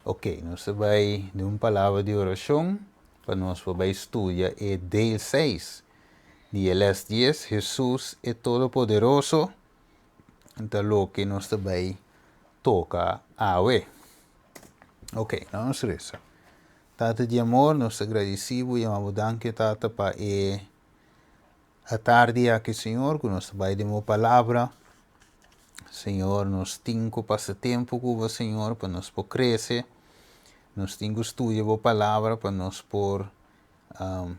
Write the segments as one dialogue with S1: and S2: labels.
S1: Ok, nos ta bai den un palabra di orashon pa nos por bai studia e deel 6 di e les 10, Hesus e Todopoderoso, ta loke nos ta bai toka awe. Ok, laga nos resa. Tata di amor, nos ta gradisí bo i yama bo danki, Tata, pa e atardi aki, Señor, ku nos ta bai den bo palabra. Señor, nos tin ku pasa tempu ku bo, Señor, pa nos por krese. Nos tin ku studia bo palabra pa nos por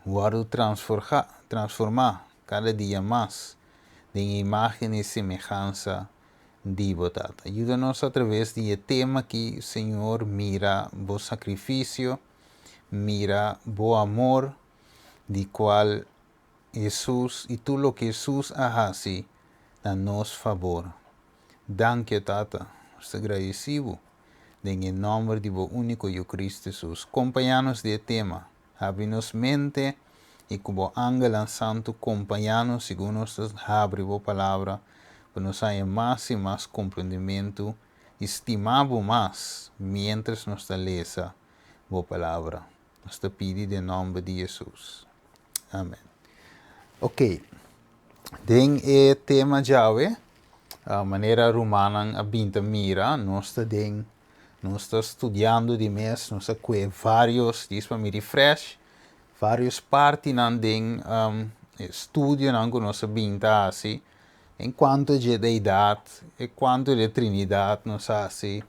S1: wòrdu transformá kada dia mas den e imágen i semehansa di bo, Tata. Yuda nos atraves di e tema aki, Señor, mira bo sakrifisio, mira bo amor, di kual Hesus i tur loke Hesus a hasi na nos fabor. Danki, Tata. Nos ta gradisí bo den e nòmber di bo úniko Yu Kristu Hesus. Kompañá nos di e tema. Habri nos mente i ku bo angelnan santu kompañá nos segun nos ta habri bo Palabra pa nos haña mas i mas komprendimentu i stima bo mas miéntras nos ta lesa bo Palabra. Nos ta pidi den nòmber di Hesus. Amen. Ok, den e tema djawe, manera rumannan a bin ta mira, nos ta den, nos ta studiando di mes, nos a kue varios, dis pa mi refresh, varios partinan den e studionan ku nos a bin ta hasi en kuanto dje deidat, en kuanto dje Trinidat nos a hasi,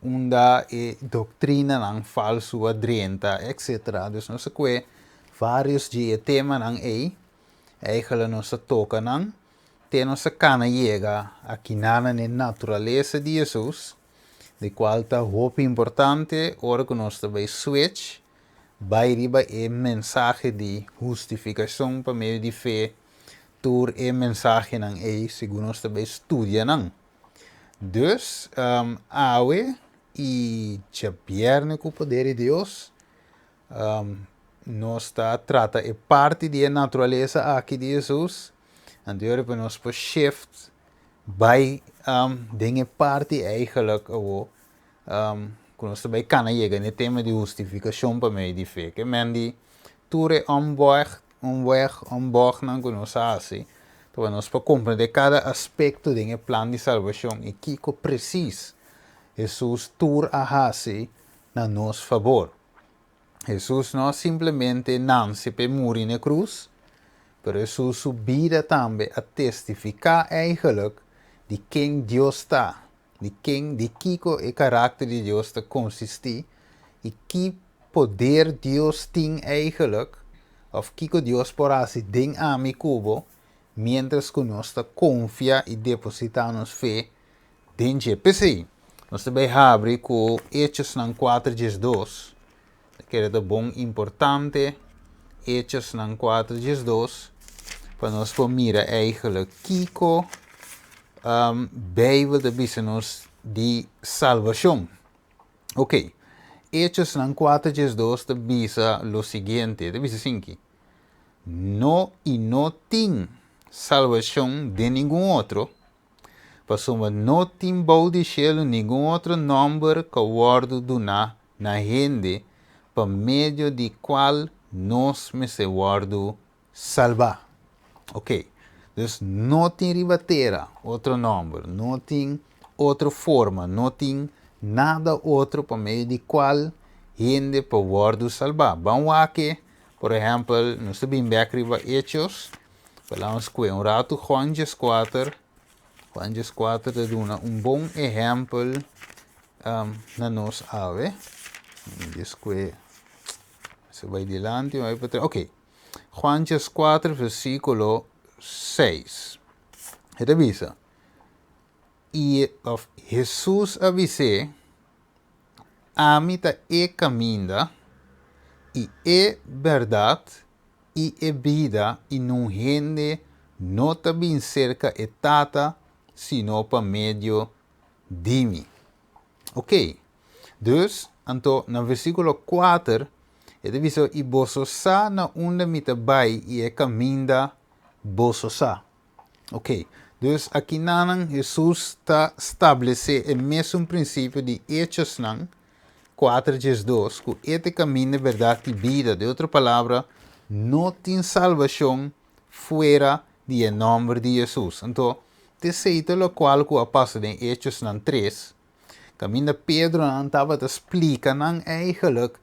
S1: unda e doktrinanan falsu a drenta, etcetera. Dus nos a kue varios di e temanan ei, eigele nos a toka nan, te nos a kana yega akinan na e naturalesa di Hesus, di kual ta hopi importante ora ku nos ta bai switch bai riba e mensahe di hustifikashon pa medio di fe, tur e mensahenan ei segun nos ta bai studia nan. Dus, awe i djabièrnè ku poder di Dios, nos ta trata e parti di e naturalesa aki di Hesus, anto yora pa nos por shift bai den e parti eigenlijk awo ku nos ta bai kana yega na e tema di hustifikashon pa medio di fe. Ke men di tur e omweg, omweg, ombognan ku nos a hasi, pa nos por komprendé kada aspekto den e plan di salbashon i kiko presis Hesus tur a hasi na nos fabor. Hesus no a simplemente nanse p'e muri n'e krus, pero Hesus su bida tambe a testifiká eigenlijk di ken Dios ta, di ken, di kiko e karakter di Dios ta konsistí i ki poder Dios tin eigenlijk òf kiko Dios por hasi den ami ku bo miéntras ku nos ta konfia i depositá nos fe den dje. P'esei, nos ta bai habri ku Hechosnan kuater diesdos. Ta kere ta bon importante Hechosnan kuater diesdos pa nos por mira eigenlijk kiko Beibel ta bisa nos di salbashon. Ok, Hechosnan kuater diesdos ta bisa lo siguiente, ta bisa asinki, No i no tin salbashon den ningun otro, pasobra no tin bou di shelu ningun otro nòmber ku a wòrdu duná na hende pa medio di kual nos mester wòrdu salbá. Ok, dus no tin riba tera otro nòmber, no tin otro forma, no tin nada otro pa medio di kual hende por wòrdu salbá. Ban wak, por ehèmpel, nos ta bin bèk riba Hechos, pa laga nos kue un ratu Juan dieskuater. Juan dieskuater ta duna un bon ehèmpel na nos awe. Dieskue, se bai dilanti, bai pa tras. Ok. Juan 4 versíkulo 6. E ta bisa, I, òf Hesus a bis'é, Ami ta e kaminda, i e bèrdat, i e bida, i nun hende no ta bin serka e Tata sino pa medio di mi. Oké. Dus, anto na versíkulo kuater, e ta bisa, I boso sa na unda mi ta bai i e kaminda boso sa. Oké, dus akinanan Hesus ta stablesé e mesun prinsipio di Hechosnan. 4:12 ku E ta e kaminda, bèrdat i bida. Den otro palabra, no tin salbashon fuera di e nòmber di Hesus. Anto, t'esei ta lokual ku a pasa den Hechosnan 3, kaminda Pedronan tabata splika nan eigenlijk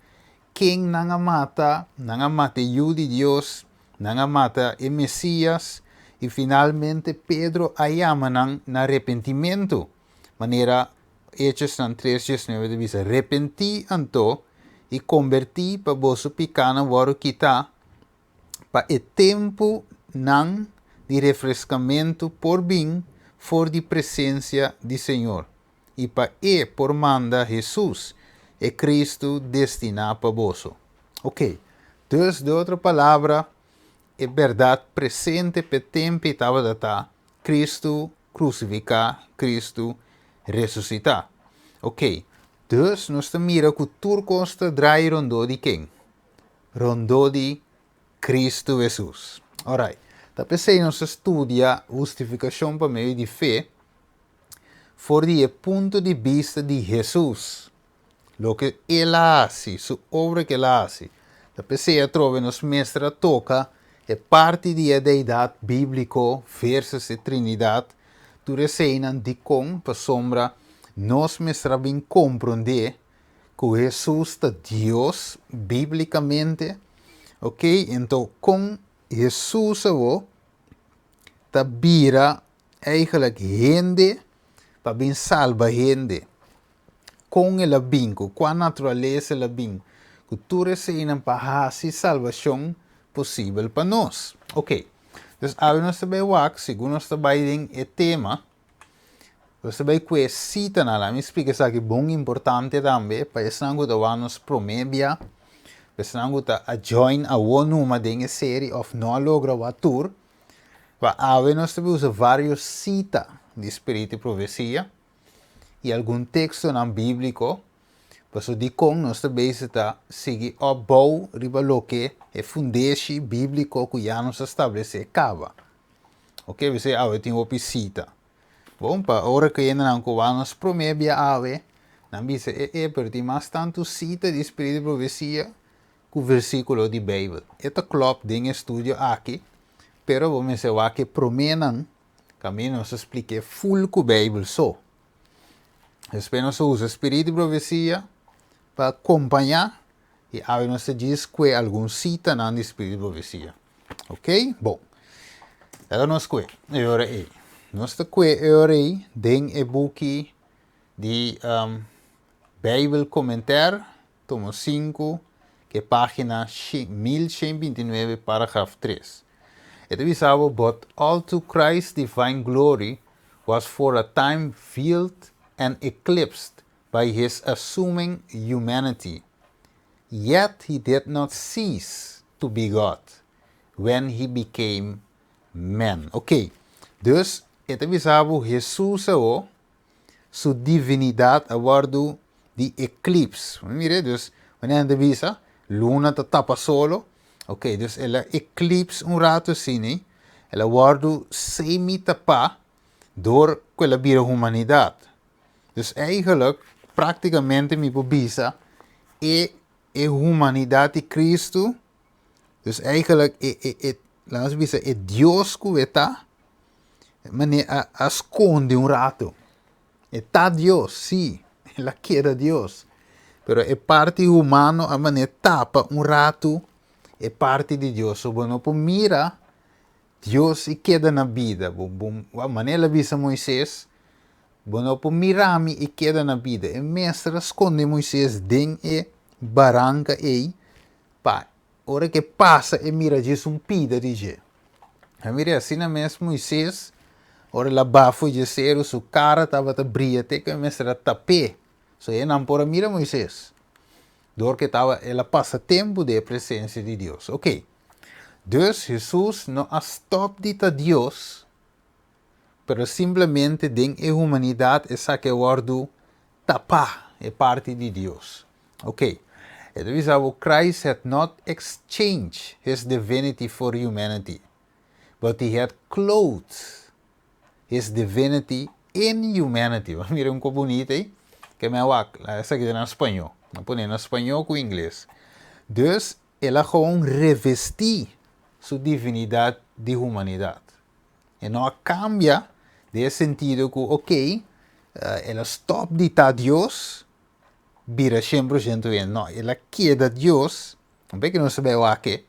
S1: ken nan a mata, nan a mata e Yu di Dios, nan a mata e Mesias, i finalmente Pedro a yama nan na arepentimentu, manera Hechosnan 3:19 ta bisa, Repentí anto i kombertí pa boso pikánan wòrdu kitá, pa e tempunan di refreskamentu por bin for di presensia di Señor, i pa E por manda Hesus, e Kristu destiná pa boso. Oké, dus den otro palabra, e bèrdat presente p'e tempu ei tabata ta Kristu krusifiká, Kristu resusitá. Oké, dus nos ta mira ku tur kos ta drai rondó di ken? Rondó di Kristu Hesus. Alright, ta p'esei nos ta studia hustifikashon pa medio di fe for di e punto di bista di Hesus, loke El a hasi, Su obra ku El a hasi. Ta p'esei atrobe nos mester a toka e parti di e deidat bíbliko versus e Trinidat, tur eseinan dikon? Pasobra nos mester a bin komprondé ku Hesus ta Dios bíblikamente, ok, ento kon Hesus awo ta bira eigenlijk hende pa bin salba hende? Kon el a bin, ku kua naturalesa el a bin, ku tur eseinan pa hasi salbashon posibel pa nos? Ok, dus awe nos ta bai wak, segun nos ta bai den e tema, nos ta bai ku e sitanan. Laat mi splika esaki bon importante tambe pa esnan ku ta wak nos promé bia, pa esnan ku ta a join awo numa den e seri òf no a logra wak tur. Pa awe nos ta bai usa vários sita di Spiritu i Profesia i algun tekstonan bíbliko, pasobra dikon nos ta bezig ta sigui opbou riba loke e fundeshi bíbliko ku ya nos a stablesé kaba. Oke, p'esei awe tin hopi sita. Bon, pa ora ku hendenan ku wak nos promé bia awe, nan bisa, E e, pero tin mas tantu sita di Spiritu di Profesia ku versíkulo di Beibel. E ta klòp den e studio aki, pero bo mester wak e proménan kaminda nos a splik'é ful ku Beibel so. Despues nos a usa Spiritu di Profesia pa kompañá i awe nos ta djis kue algun sitanan di Spiritu di Profesia. Ok? Bon. Laga nos kue e ora ei. Nos ta kue e ora ei den e buki di Beibel Komenter tomo 5, ke página 1129, paragraf 3. E ta bisa bo, But all to Christ's divine glory was for a time veiled and eclipsed by his assuming humanity. Yet he did not cease to be God when he became man. Ok, dus e ta bisa bo Hesus awo su divinidat a wòrdu di eclipse. Mira, dus wanneer nan ta bisa luna ta tapa solo, ok, dus el a eclipse un rato asina, el a wòrdu semi tapá dor ku el a bira humanidat. Dus eigenlijk, práktikamente mi por bisa e e humanidat di Kristu, dus eigenlijk e e e laat nos bisa e Dios ku e ta, manera a a skonde un rato. E ta Dios, sí, el a keda Dios, pero e parti humano a manera tapa un ratu e parti di Dios. So bo no por mira Dios i keda na bida. Bo bo manera el a bisa Moises, Bo no por mira mi i keda na bida. E mester a skonde Moises den e baranka ei pa ora ku e pasa e mira djis un pida di dje. A mira asina mes Moises, ora el a baha for dje seru, su kara tabata bria te ku e mester a tap'é, so e nan por a mira Moises, dor ku e tabata el a pasa tempu den e presensia di Dios. Oke, dus Hesus no a stòp di ta Dios, pero simplemente den e humanidat esaki a wòrdu tapá, e parti di Dios. Ok, e ta bisa bo, Christ had not exchanged his divinity for humanity, but he had clothed his divinity in humanity. Bo mira un ko bunita ei? Ke men wak, esaki ta na spañó. Mi a pone na spañó ku ingles. Dus, el a gewoon revestí su divinidat di humanidat. E no a kambia den e sentido ku, oké, el a stòp di ta Dios, bira 100% hende. No, el a keda Dios, un p'e ku nos ta bai wak e,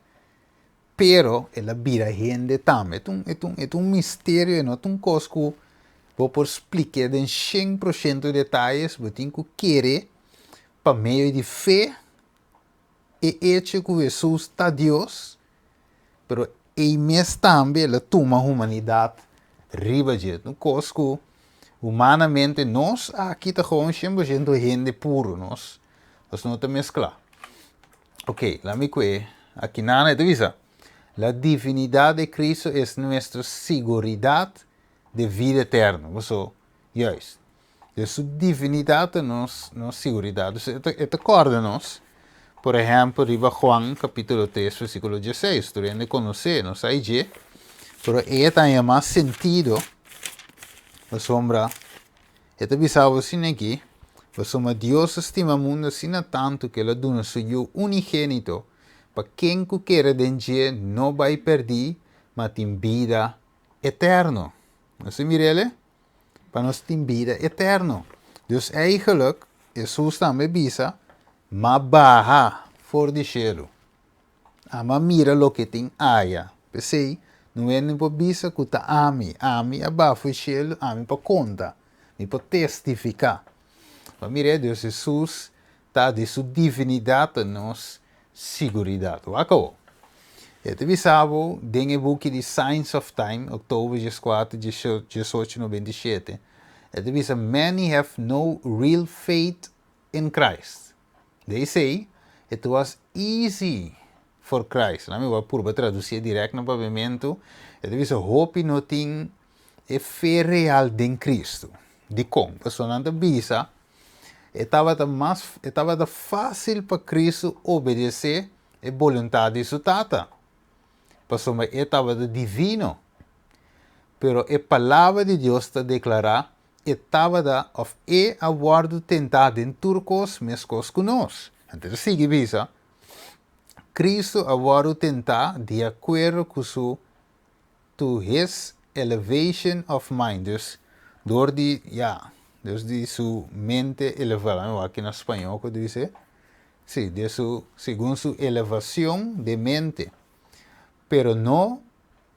S1: pero el a bira hende tambe. E ta un, e ta un, e ta un misterio, e no ta un kos ku bo por splik'é den 100% detayes, bo tin ku kere pa medio di fe e echo ku Hesus ta Dios, pero ei mes tambe el a tuma humanidat riba dje. Un kos ku humanamente nos aki ta gewoon 100% hende puru, nos nos no ta mesklá. Ok, laat mi kue aki nan e ta bisa, La divinidad de Cristo es nuestra seguridad de vida eterna. Boso, juist. Dus su divinidad ta nos nos seguridad. Dus e ta e ta kòrda nos, por ehèmpel, riba Juan kapítulo 3 versíkulo 16. Tur hende konosé, nos sa dje, pero e ta haña mas sentido pasobra e ta bisa bo asina aki, Pasobra Dios a stima mundu asina tantu ku el a duna su Yu unigénito, pa ken ku kere den dje no bai pèrdí, ma tin bida eterno. Nos a mir'el? Pa nos tin bida eterno. Dus eigenlijk, Hesus tambe bisa, M'a baha for di shelu. Ami a mira loke tin aya. P'esei, no hende por bisa ku ta ami. Ami a baha for di shelu, ami por konta, mi por testifiká. Pa mira, dus Hesus ta di su divinidat ta nos siguridat. Wak awor. E ta bisa bo den e buki di Signs of Time, oktober 14, 1897, e ta bisa, Many have no real faith in Christ. They say it was easy for Christ. Laat mi wak purba traducié direct na papiamentu. E ta bisa hopi no tin e fe real den Cristo. Dikon? Pasobra nan ta bisa e tabata mas e tabata fácil pa Cristo obedecé e boluntad di su Tata, pasobra e tabata divino. Pero e Palabra di Dios ta declará e tabata òf e a wòrdu tentá den tur kos meskos ku nos. Anto ta sigui bisa, Kristu a wòrdu tentá di akuerdo ku su to his elevation of mind, dus dor di, ya, dus di su mente elevá. Lami wak aki na spañó ku ta bis'é. Sí, de su, segun su elevacion de mente. Pero no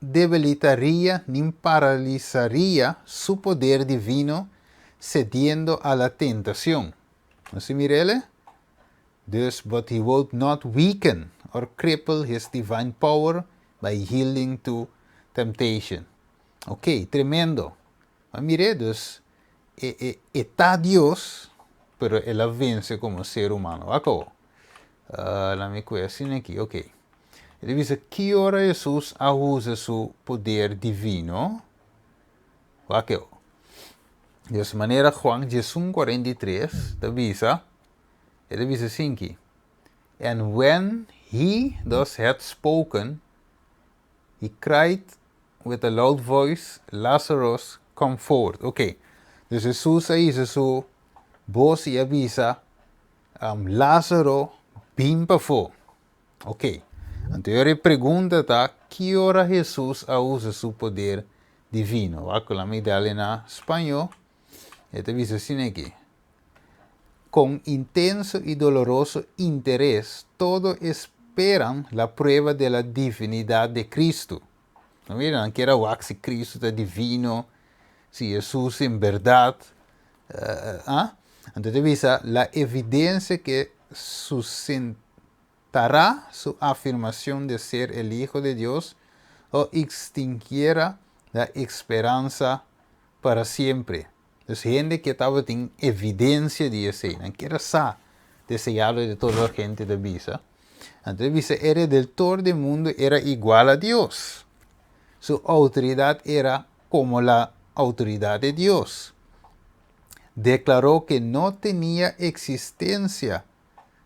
S1: debilitaria ni paralisaria su poder divino cediendo a la tentacion. Nos tin mir'el? Dus, but he would not weaken or cripple his divine power by yielding to temptation. Ok, tremendo. Ma mir'é, dus, e, e, e ta Dios, pero el a vence como ser humano. Wak awor. Laat mi kue asina aki, ok. E ta bisa ki ora Hesus a usa su poder divino. Wak e. Des manera Juan 11:43 ta bisa, e ta bisa asinki, And when he thus had spoken, he cried with a loud voice, Lazarus, come forth. Ok. Dus Hesus a hisa su bos i a bisa, Lázaro, bin pafó. Ok. Anto e ora e pregunta ta, ki ora Hesus a usa su poder divino? Wak ku lami dal na spañó, e ta bisa asina aki, Con intenso y doloroso interes todo esperan la prueba de la divinidad de Cristo. No mira, nan kier a wak si Cristo ta divino, si Hesus en berdad, ah? Anto ta bisa, la evidencia que sustentará su afirmación de ser el Hijo de Dios o extinguiera la esperanza para siempre. Dus hende ke tabatin evidencia di esei, nan kier a sa deseado di todo hende ta bisa. Anto e bisa e Redentor di mundo era igual a Dios. Su autoridad era como la autoridad de Dios. Declaró que no tenía existencia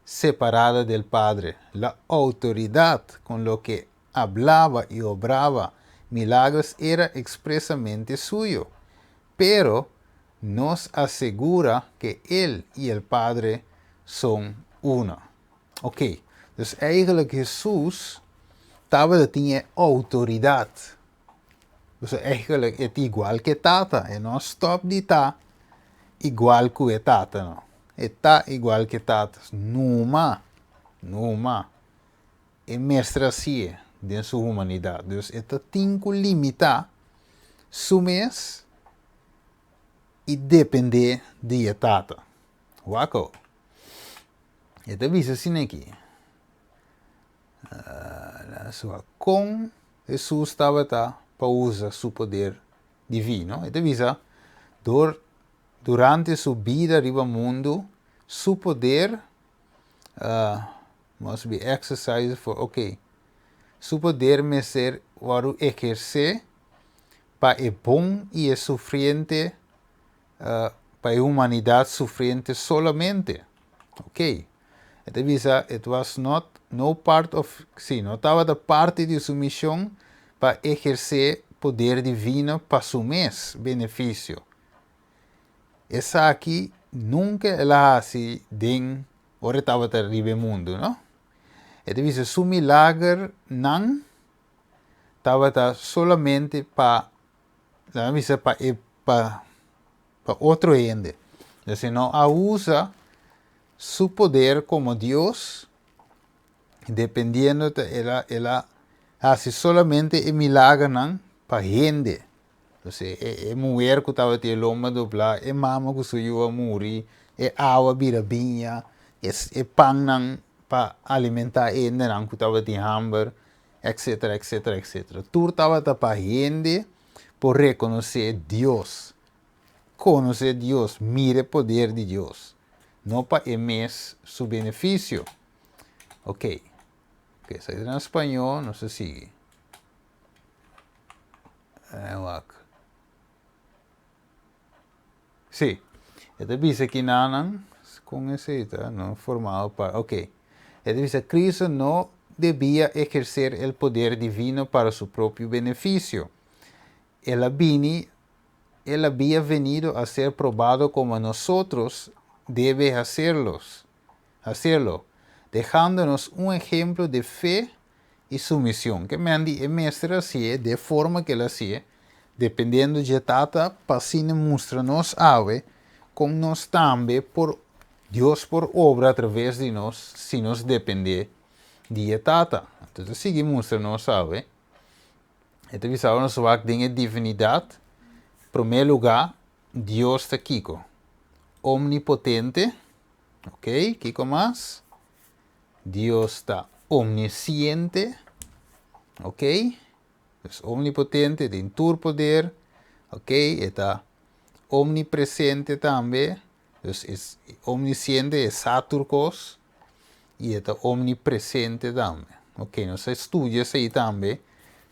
S1: separada del Padre. La autoridad con lo que hablaba y obraba milagros era expresamente suyo. Pero Nos asegura que Él y el Padre son uno. Ok, dus eigenlijk Hesus tabatin e outoridat. Dus eigenlijk e ta igual ku e Tata. E no a stòp di ta igual ku e Tata, no. E ta igual ku e Tata. Numa, numa. E mester hasié den su humanidat. Dus e ta tin ku limitá su mes i dependé di e Tata. Wak awo. E ta bisa asina aki, Kon Hesus tabata pa usa su poder divino? E ta bisa, Dor durante su bida riba mundu, su poder must be exercised for, ok, su poder mester wòrdu ehersé pa e bon i e sufriente, pa e humanidat sufriente solamente. Ok. E ta bisa, it was not no part of, sí, no tabata parti di su mishon pa ehersé poder divino pa su mes benefisio. Esaki nunka el a hasi den ora e tabata riba e mundu, no? E ta bisa su milagernan tabata solamente pa, laga bisa pa e pa pa otro hende. Entonces e no a usa su poder como Dios, dependiendo ta el a el a hasi solamente e milagernan pa hende. Entonces e e muher ku tabatin e lomba doblá, e mama ku su yu a muri, e awa bira biña, e e pannan pa alimentá e hendenan ku tabatin hamber, etcetera, etcetera, etcetera. Tur tabata pa hende por rekonosé Dios, konosé Dios, mira e poder di Dios, no pa e mes su benefisio. Ok, ok, esaki ta na spañó, nos ta sigui. Wak. Sí, e ta bisa kinanan, kon esei ta, no formado pa, ok. E ta bisa, Cristo no debia ehercer el poder divino para su propio beneficio. El a bini, el habia venido a ser probado como nosotros debe hacerlos, hacerlo, dejándonos un ejemplo de fe y sumision. Ke men di e mester hasié den e forma ku el hasié, dependiendo dje Tata, pa asina mustra nos awe kon nos tambe por, Dios por obra atraves di nos si nos dependé di e Tata. Anto ta sigui mustra nos awe. E ta bisa nos wak den e divinidat, promé lugá, Dios ta kiko? Omnipotente, ok, kiko mas? Dios ta omnisciente, ok, dus omnipotente, den tur poder, ok, e ta omnipresente tambe, dus es omnisciente, e sa tur kos, i e ta omnipresente tambe. Ok, nos a studia esei tambe,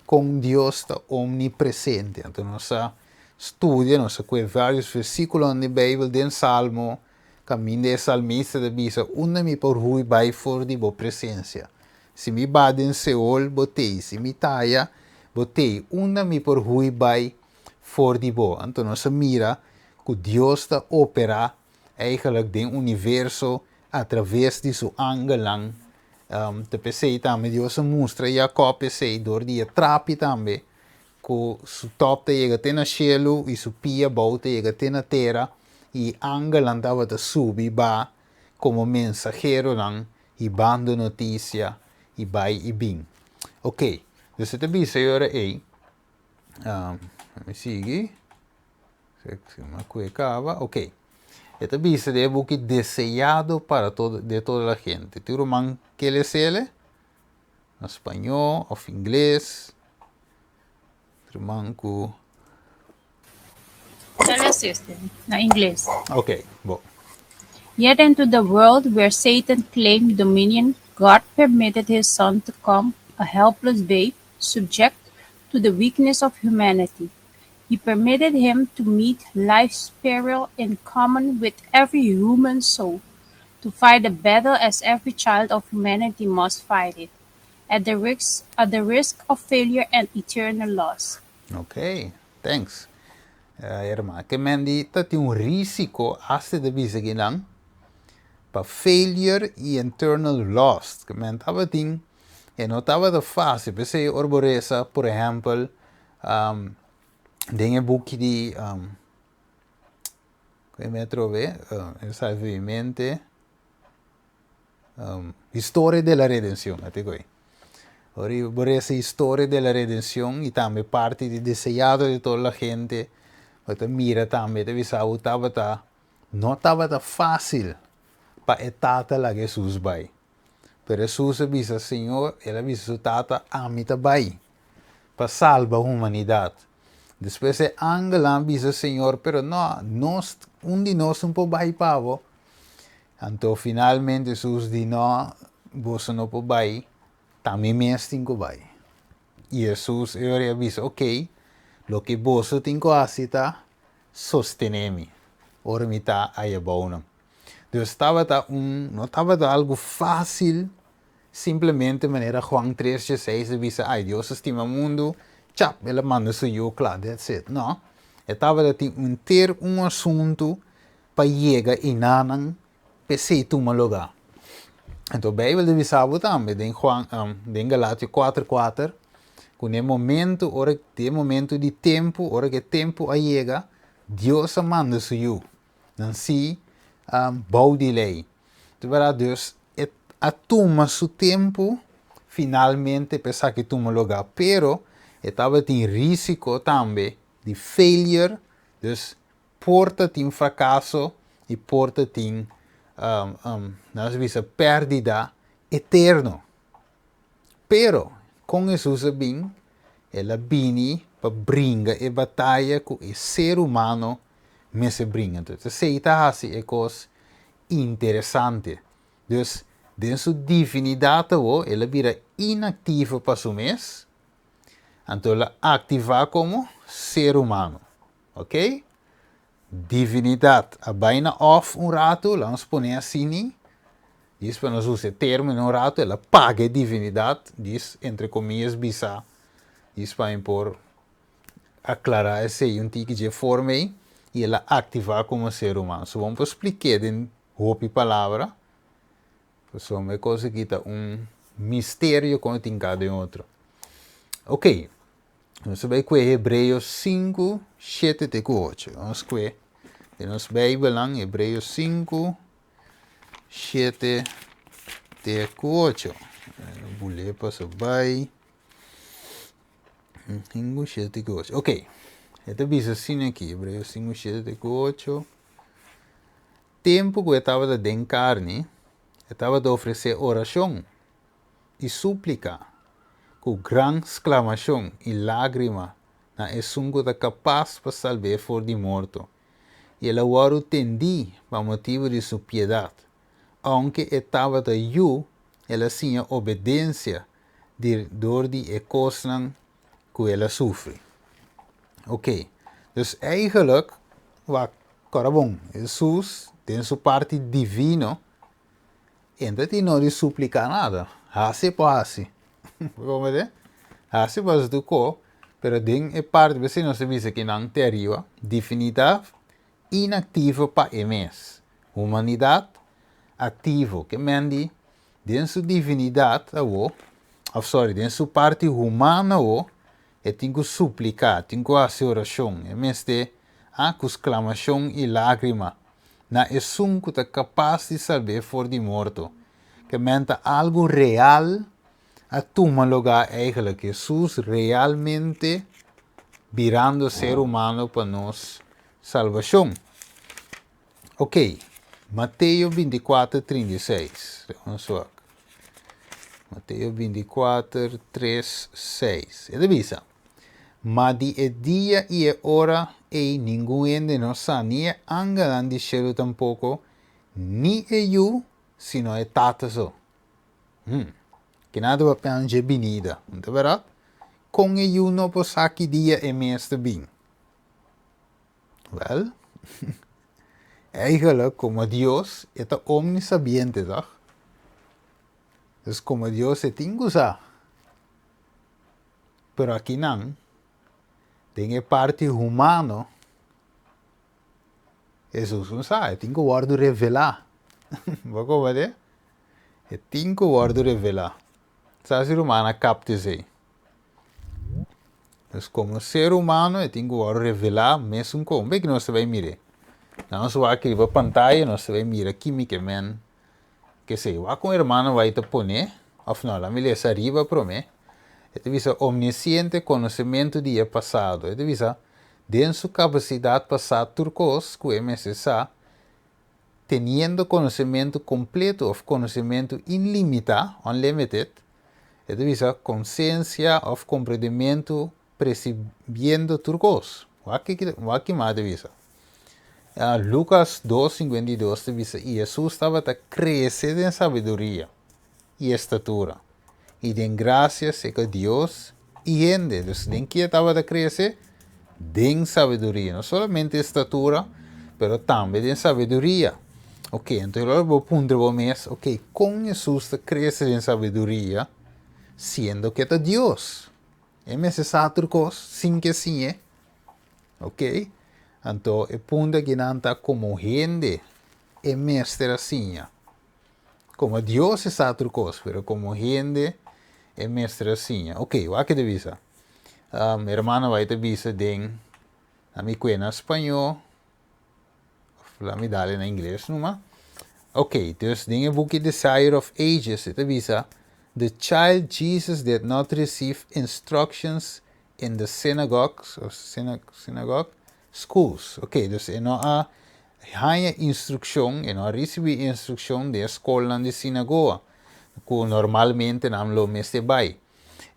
S1: kon Dios ta omnipresente. Anto nos a studia, nos a kohe varios versíkulonan di Beibel den Salmo, Kaminda e salmista ta bisa, Unda mi por hui bai for di bo presensia? Si mi ba den Seol, bo t'ei, si mi ta aya, bo t'ei. Unda mi por hui bai for di bo? Anto nos a mira ku Dios ta operá eigenlijk den universo atraves di su angelnan. Ta p'esei tambe Dios a mustra Jakòb esei dor di e trapi tambe, ku su tòp ta yega te na shelu i su pia bou ta yega te na tera, i angelnan tabata subi ba komo mensaheronan hibando notisia i bai i bin. Oke, dus e ta bisa e ora ei, mi sigui, ku e kaba, oke, e ta bisa den e buki Deseado para todo, de toda la gente. Tur ruman ke les'el? Na spañó òf ingles. Ruman ku.
S2: Tell us, sister, na ingles.
S1: Ok, bo.
S2: Yet into the world where Satan claimed dominion, God permitted his son to come, a helpless babe, subject to the weakness of humanity. He permitted him to meet life's peril in common with every human soul, to fight the battle as every child of humanity must fight it, at the risk of failure and eternal loss.
S1: Ok, thanks. Herman, ke men di ta tin un risiko hasta ta bisa kinan pa failure i internal loss. Ke men tabatin e no tabata fácil. P'esei ora bo resa, por ehèmpel, den e buki di ku mi a trobe, e sa mi mente, Historia de la Redención, a te koe. Ora bo resa Historia de la Redención i tambe parti di Deseado de toda la gente, bo ta mira tambe ta bisa bo tabata, no tabata fácil pa e tata laga Hesus bai. Pero Hesus a bisa, Señor, el a bisa su tata, ami ta bai pa salba humanidat. Despues e angelnan a bisa Señor, pero no, nos, un di nos no por bai pa bo. Anto finalmente Hesus di, No, boso no por bai, ta mi mes tin ku bai. I Hesus e ora a bisa, Ok, loke boso tin ku hasi ta sostené mi ora mi ta ayabounan. Dus tabata un, no tabata algu fásil simplemente manera Juan tres dieseis a bisa, ay, Dios a stima mundu, chap, el a manda su yu, kla, that's it. No, e tabata tin un ter un asuntu pa yega enanan p'esei tuma lugá. Anto Beibel ta bisa bo tambe den Juan, den Galatio kuater kuater, ku na e momentu, ora, den e momentu di tempu, ora ku e tempu a yega, Dios a manda su yu. Nan si bou di lei. Ta berdad dus e a tuma su tempu finalmente pa esaki tuma lugar pero e tabatin risico tambe di failure dus por ta tin fracaso y por ta tin nan a bisa perdida eterno. Pero, kon Hesus a bin? El a bini pa bringa e bataya ku e ser humano mester bringa. Entonces, esei ta hasi e kos interesante. Dus, den su divinidat awo, el a bira inaktivo pa su mes, anto el a aktivá komo ser humano. Oké? Divinidat a bai na off un ratu, laga nos pone asini, djis pa nos usa e termino un ratu, el a paga e divinidat, djis entre komiyas bisa, djis pa mi por aklará esei un tiki dje forma ei, i el a aktivá komo ser humano. So bo por splik'é den hopi palabra, pasobra e kos aki ta un misterio kon e tin kada den otro. Oké. Nos ta bai kue Hebreos 5, 7 te ku 8. Nos kue den nos Bijbelnan Hebreos 5, 7 te ku 8. Bule paso bai. 5, 7 te ku 8. Ok. E ta bisa asina aki, Hebreos 5, 7 te ku 8. Tempu ku e tabata den karni, e tabata ofresé orashon i súplika ku gran sklamashon i lágrima na esun ku ta kapas pa salb'é for di morto, i el a wòrdu tendí pa motibu di su piedat. Ounke e tabata yu, el a siña obedensia di dor di e kosnan ku el a sufri. Oké, dus eigenlijk, wak, kòrda bon, Hesus den su parti divino, E no tin no di supliká nada. Hasi e por hasi. Bo komprendé? Hasi por hasi tur ko, pero den e parti besi nos ta bisa ki nan te ariba, difinidat inaktivo pa e mes. Humanidat aktivo. Ke men di den su divinidat awo, òf sòri, den su parti humano awo, e tin ku supliká, tin ku hasi orashon. E mester a ku sklamashon i lágrima. na esun ku ta kapas di salb'é for di morto. Ke men ta algu real a tuma lugá eigentlik, Hesus realmente birando ser humano pa nos salbashon. Oké, Mateo 24, 36. Nos wak. Mateo 24, 3, 6. E ta bisa. Ma di e dia i e ora ei ningun hende no sa, ni e angelnan di shelu tampoko, ni e Yu, sino e Tata so. Hm, kina ta papia dje binida, no ta bèrdat? Kon e Yu no por sa ki dia e mes ta bin? Wèl, eigentlik komo Dios e ta omnisabiente, tòg? Dus komo Dios e tin ku sa. Pero akinan, den e parti humano, Hesus no sa, e tin ku wòrdu revelá. Bo a komprendé? E tin ku wòrdu revelá. Sa si ruman a kapta esei. Dus komo ser humano e tin ku wòrdu revelá mesun kon. Bek nos ta bai mir'é. Na nos wak riba pantaya nos ta bai mira ki mi ke men kesei. Wak un hermano bai ta pone, òf no, laat mi lesa ariba promé. E ta bisa omnisiente konosementu di e pasado. E ta bisa den su kapasidat pa sa tur kos ku e mester sa, teniendo konosementu kompleto òf konosementu inlimitá, unlimited, e ta bisa konsiensia òf komprendementu presibiendo tur kos. Wak ki wak ki mas ta bisa. Lukas dos 52 ta bisa i Hesus tabata krese den sabiduria i estatura i den grasia serka Dios i hende. Dus den ke e tabata krese? Den sabiduria. No solamente estatura, pero tambe den sabiduria. Ok, entonces ora bo puntra bo mes, ok, kon Hesus ta krese den sabiduria siendo ke ta Dios? E mester sa tur kos sin ke siñ'e. Ok, anto e punto akinan ta komo hende e mester a siña. Komo Dios e sa tur kos, pero komo hende e mester a siña. Ok, wak e ta bisa. Um, hermano bai ta bisa den, a mi kue na spañó, of la mi dale na ingles numa. Ok, dus den e buki Desire of Ages e ta bisa, The child Jesus did not receive instructions in the synagogues, or synagogue, schools. Ok, dus e no a haña instrukshon, e no a risibí instrukshon den e skolnan di sinagoga, ku normalmente nan lo mester bai.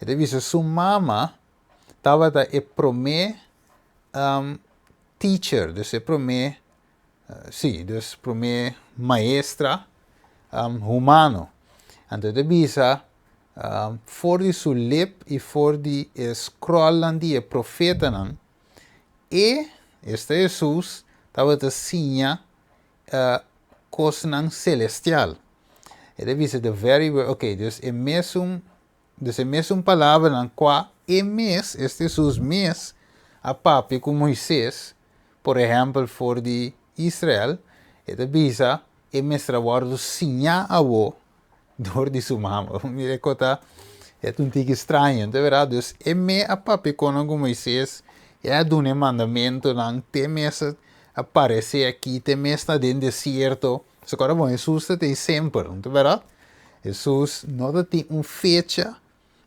S1: E ta bisa su mama tabata e promé teacher, dus e promé, sí, dus promé maestra humano. Anto e ta bisa for di su lip i for di e scrollnan di e profetanan, E, esta Hesus, tabata siña kosnan selestial. E ta bisa the very word, ok, dus e mesun, dus e mesun palabranan kua e mes, esta Hesus mes, a papia ku Moises, por ehèmpel for di Israel, e ta bisa e mester a wòrdu siñá awo dor di su mama. Mira e kota e ta un tiki straño, ta berdad? Dus e me a papia kono ku Moises, e a duna e mandamentonan, te mes a parese aki, te mes ta den desierto. So kòrda bon, Hesus ta tin semper, no ta berdad? Hesus no ta tin un fecha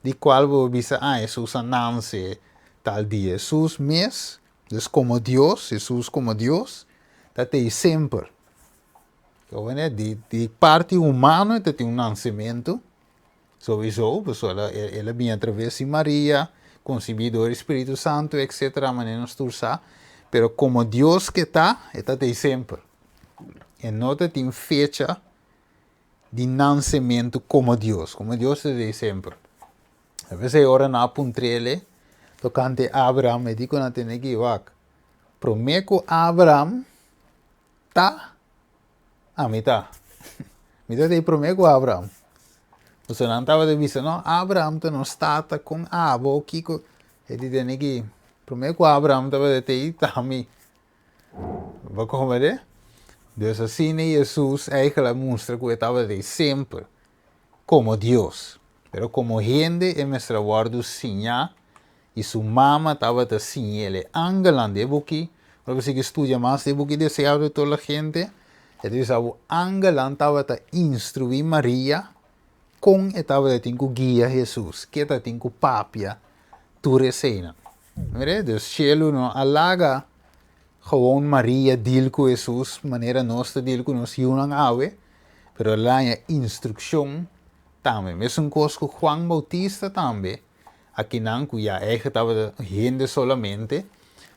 S1: di kual bo bisa, ah, Hesus a nanse tal dia. Hesus mes, dus komo Dios, Hesus komo Dios, ta tei semper. Oene, di di parti humano e ta tin un nansementu, souiso, pasobra el a bini atraves di Maria, konsibí dor di Spiritu Santu, etsetera, manera nos tur sa, pero komo Dios ke ta, e ta tei semper. E no ta tin fecha di nansementu komo Dios, komo Dios ta tei semper. A p'esei ora nan a puntr'el tokante Abraham, e di ku nan tene ki wak, promé ku Abraham Ta? Ami ta. Mi ta ei promé ku Abraham. Pasobra nan tabata bisa, no, Abraham ta nos tata, kon abo, kiko? E di tene ki, promé ku Abraham tabata ei, ta mi. Bo komprendé? Dus asina Hesus eigentlik a mustra ku e tabata ei semper komo Dios. Pero komo hende e mester a wòrdu siñá I su mama tabata siñ'el e angelnan di e buki. Ora bo sigui studia mas di e buki Deseado de toda la gente, e ta bisa bo angelnan tabata instruí Maria kon e tabata tin ku guia Hesus, ke ta tin ku papia, tur eseinan. Mira, dus shelu no a laga gewoon Maria deal ku Hesus manera nos ta deal ku nos yunan awe, pero el a haña instrukshon tambe. Mesun kos ku Juan Bautista tambe. Akinan ku ya eigen tabata hende solamente,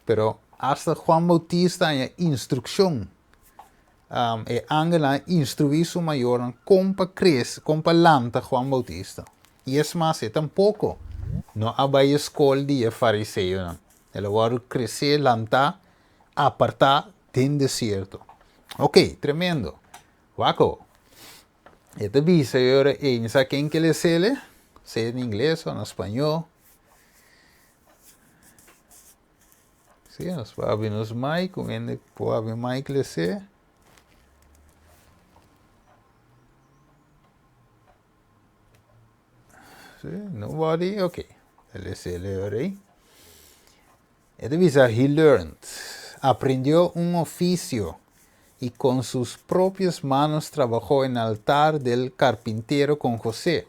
S1: pero asta Juan Bautista haña instrukshon. E angelnan a instruí su mayornan kon pa krese, kon pa lanta Juan Bautista. I es mas, e tampoko no a bai e skol di e fariseonan. El a wòrdu kresé, lantá, apartá den desierto. Oké, tremendo. Wak awo. E ta bisa e ora ei, mi sa ken ke les'el, sea na ingles o na spañó. Sí, nos por abri nos mic, un hende por abri mic lese. Sí, nobody? Ok. Lese leer ahí. E ta bisa, He learned, aprendió un oficio y con sus propias manos trabajó en altar del carpintero con José,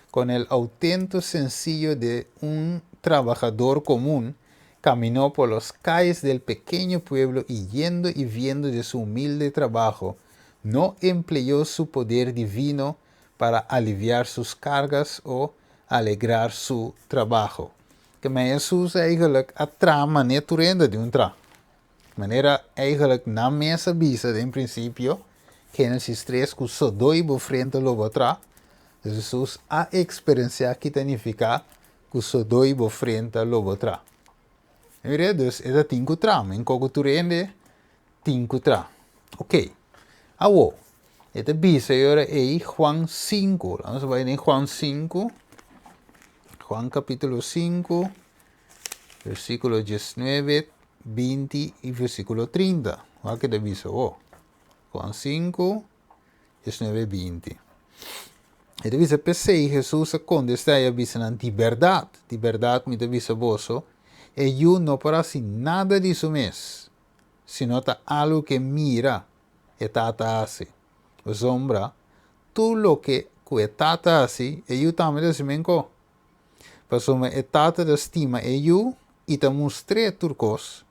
S1: con el autento sencillo de un trabajador común, caminó por las calles del pequeño pueblo y yendo y viendo de su humilde trabajo, no empleó su poder divino para aliviar sus cargas o alegrar su trabajo. Ke men Hesus eigenlijk a traha manera tur hende di un traha. Manera eigenlijk nan mes a bisa den principio, Genesis 3, ku sodó i bo frente lo bo traha. Dus Hesus a eksperensiá ki ta nifiká ku sodó i bo frente lo bo traha. Mira, dus e ta tin ku traha, men koko tur hende tin ku traha. Ok, awo, e ta bisa e ora ei Juan 5. Laat nos bai den Juan 5. Juan capítulo 5, versículo 19, 20 y versículo 30. Wak ke ta bisa awo. Juan 5, 19, 20. E ta bisa, P'esei Hesus a kontestá i a bisa nan, Di bèrdat, di bèrdat mi ta bisa boso, e Yu no por hasi nada di su mes, sino ta algu ku e mira e Tata hasi. Pasobra tur loke ku e Tata hasi, e Yu tambe ta hasi menkó. Pasobra e Tata ta stima e Yu i ta mustr'é tur kos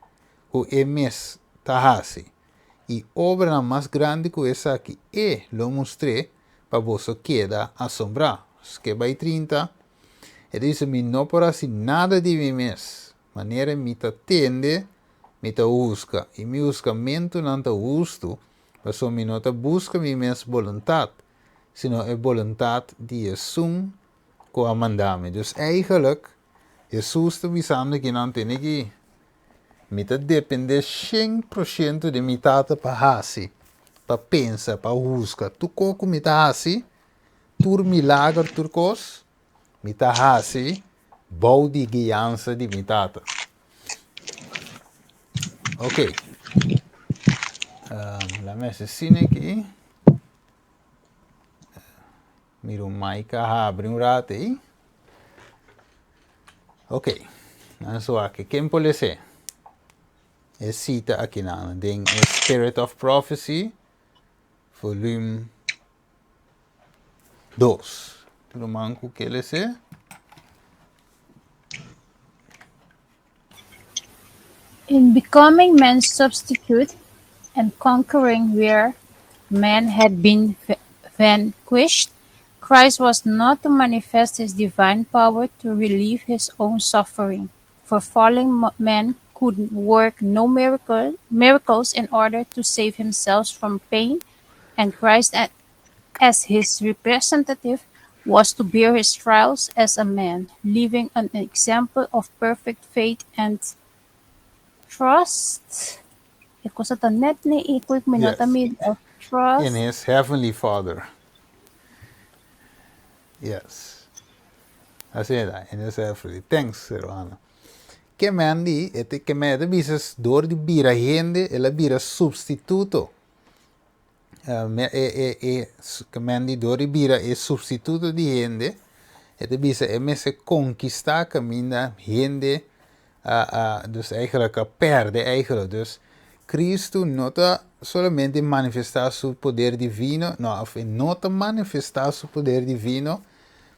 S1: ku e mes ta hasi, i obranan mas grandi ku esaki e lo mustr'é pa boso keda asombrá. Ske bai 30, E ta bisa, Mi no por hasi nada di mi mes, manera mi ta tende, mi ta husga, i mi husgamentunan ta hustu, pasobra mi no ta buska mi mes boluntat, sino e boluntat di esun ku a manda mi. Dus eigenlijk, Hesus ta bisando kinan tene ki mi ta depende 100% di mi Tata pa hasi, pa pensa, pa husga. Tur kos ku mi ta hasi, tur milager, tur kos, mi ta hasi bou di guiansa di mi Tata. Ok. La mesa sine aki. Mira un mic a habri un rato ei. Ok. Nan so aki. Ken por lese? E cita aki nan den e Spirit of Prophecy, volume 2. Ruman ku ke lese?
S2: In becoming man's substitute and conquering where man had been vanquished, Christ was not to manifest his divine power to relieve his own suffering, for fallen man could work no miracles in order to save himself from pain, and Christ as his representative was to bear his trials as a man, leaving an example of perfect faith and trust. E kos ta net ni e quick minute of trust
S1: in his heavenly Father. Yes. Asina ta, in his heavenly. Thanks, hermano. Ke men di, e te ke men e ta bisa dor di bira hende, el a bira substituto. E e e ke men di dor di bira e substituto di hende, e ta bisa e mester konkistá kaminda hende a a dus eigenlijk a pèrdè eigenlijk. Dus Cristo no ta solamente manifestá su poder divino, no, òf e no ta manifestá su poder divino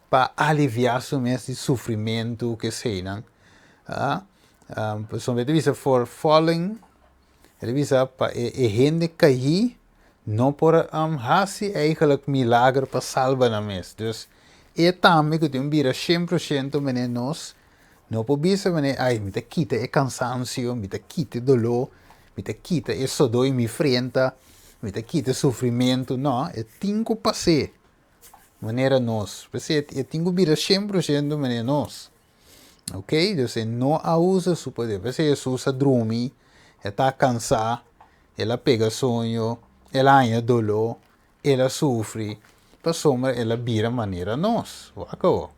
S1: pa aliviá su mes di sufrimentu ku eseinan. Pasobra e ta bisa for fallen. E ta bisa pa e hende kaí no por hasi eigenlijk milager pa salba nan mes. Dus e tambe ku tin un bira 100% manera nos no por bisa manera ay mi ta kita e kansansio, mi ta kita e doló, mi ta kita e sodó i mi frenta, mi ta kita e sufrimentu. No, e tin ku pas'é manera nos. P'esei e tin ku bira 100% manera nos. Ok, dus e no a usa su poder. P'esei Hesus a drumi, e ta kansá, el a pega soño, el a haña doló, el a sufri, pasobra el a bira manera nos. Wak awor.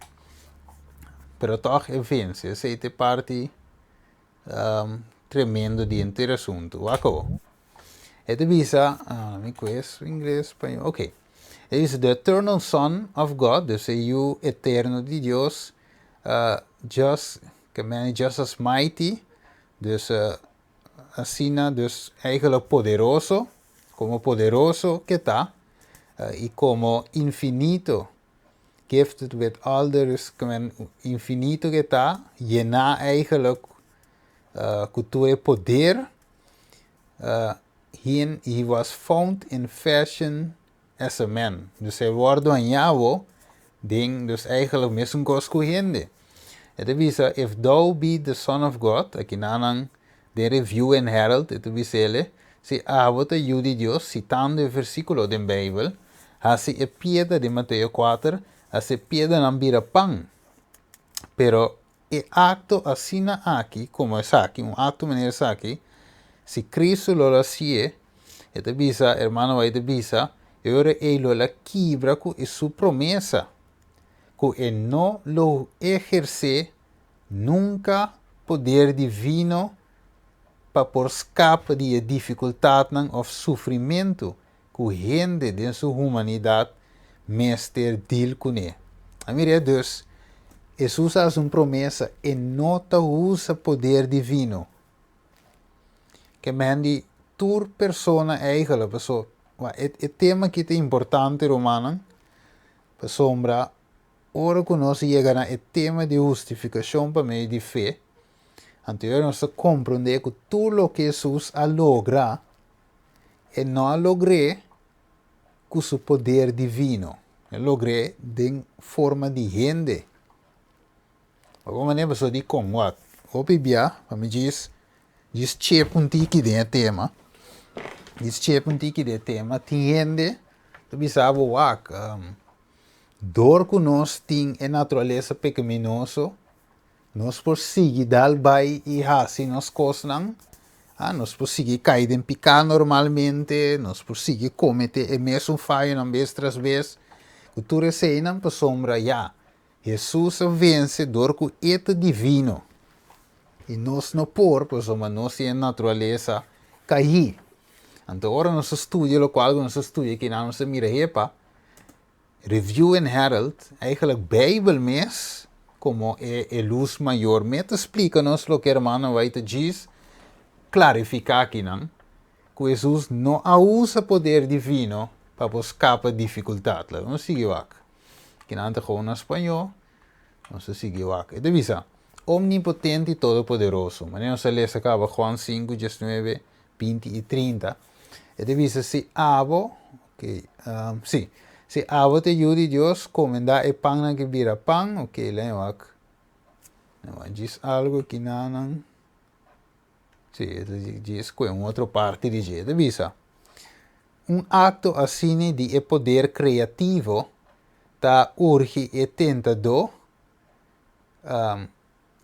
S1: Pero tòg e vense. Esei ta e parti. tremendo di henter asuntu. Wak awor. E ta bisa, ah, mi kues ingles, spañó, ok. E bisa, the eternal Son of God, dus e Yu eterno di Dios, just, ke meni just as mighty, dus asina, dus eigenlijk poderoso, komo poderoso ke ta, i komo infinito, gifted with all the, dus ke men infinito ke ta, yená eigenlijk ku tur e poder, he was found in fashion as a man. Dus e wòrdu hañá bo den, dus eigenlijk mesun kos ku hende. E ta bisa, if thou be the Son of God, aki nan den Review and Herald, e ta bisa ele, si abo ta Yu di Dios, sitando e versíkulo den Beibel, hasi e piedra di Mateo 4, hasi e piedranan bira pan. Pero e akto asina aki, komo esaki, un akto manera esaki, si Cristo lo hasié, e ta bisa, hermano White ta bisa, e ora ei lo el a kibra ku e su promesa, ku e no lo ehersé nunka poder divino pa por skapa di e difikultatnan òf sufrimentu ku hende den su humanidat mester deal kuné. A mira dus, Hesus a hasi un promesa, e no ta usa poder divino. Ke men di tur persona eigenlijk, paso e tema aki ta importante, rumannan, pasobra ora ku nos yega na e tema di hustifikashon pa medio di fe, anto ora nos ta komprondé ku tur loke Hesus a logra, e no a logr'é ku su poder divino, e logr'é den forma di hende. Bo manera pasobra di kon wak hopi bia pa mi djis djis chep un tiki den e tema, djis chep un tiki den e tema, tin hende ta bisa bo wak dor ku nos tin e naturalesa pekaminoso nos por sigui dal bai i hasi nos kosnan, nos por sigui kai den piká normalmente, nos por sigui kometé e mesun fayonan bes tras bes, ku tur eseinan pasobra ya Hesus a vense dor ku e ta divino i nos no por pasobra nos tin e naturalesa kaí. Anto ora nos a studia lokual ku nos a studia akinan nos a mira hepa, Review and Herald, eigenlijk Beibel mes komo e e lus mayor mes ta splika nos loke hermano White ta djis klarifiká akinan, ku Hesus no a usa poder divino pa por skapa difikultat. Laga nos sigui wak. Kinan ta gewoon na spañó, nos ta sigui wak. E ta bisa, Omnipotente i Todopoderoso. Manera nos a lesa kaba Juan 5, 19, 20 i 30. E ta bisa, Si abo, ok, si, si abo ta e Yu di Dios, komendá e pannan ki bira pan, ok, lei wak. Wak djis algu kinanan. Si, e ta djis ku e un otro parti di dje. E ta bisa, Un akto asina di e poder kreativo ta urgi e tentadó,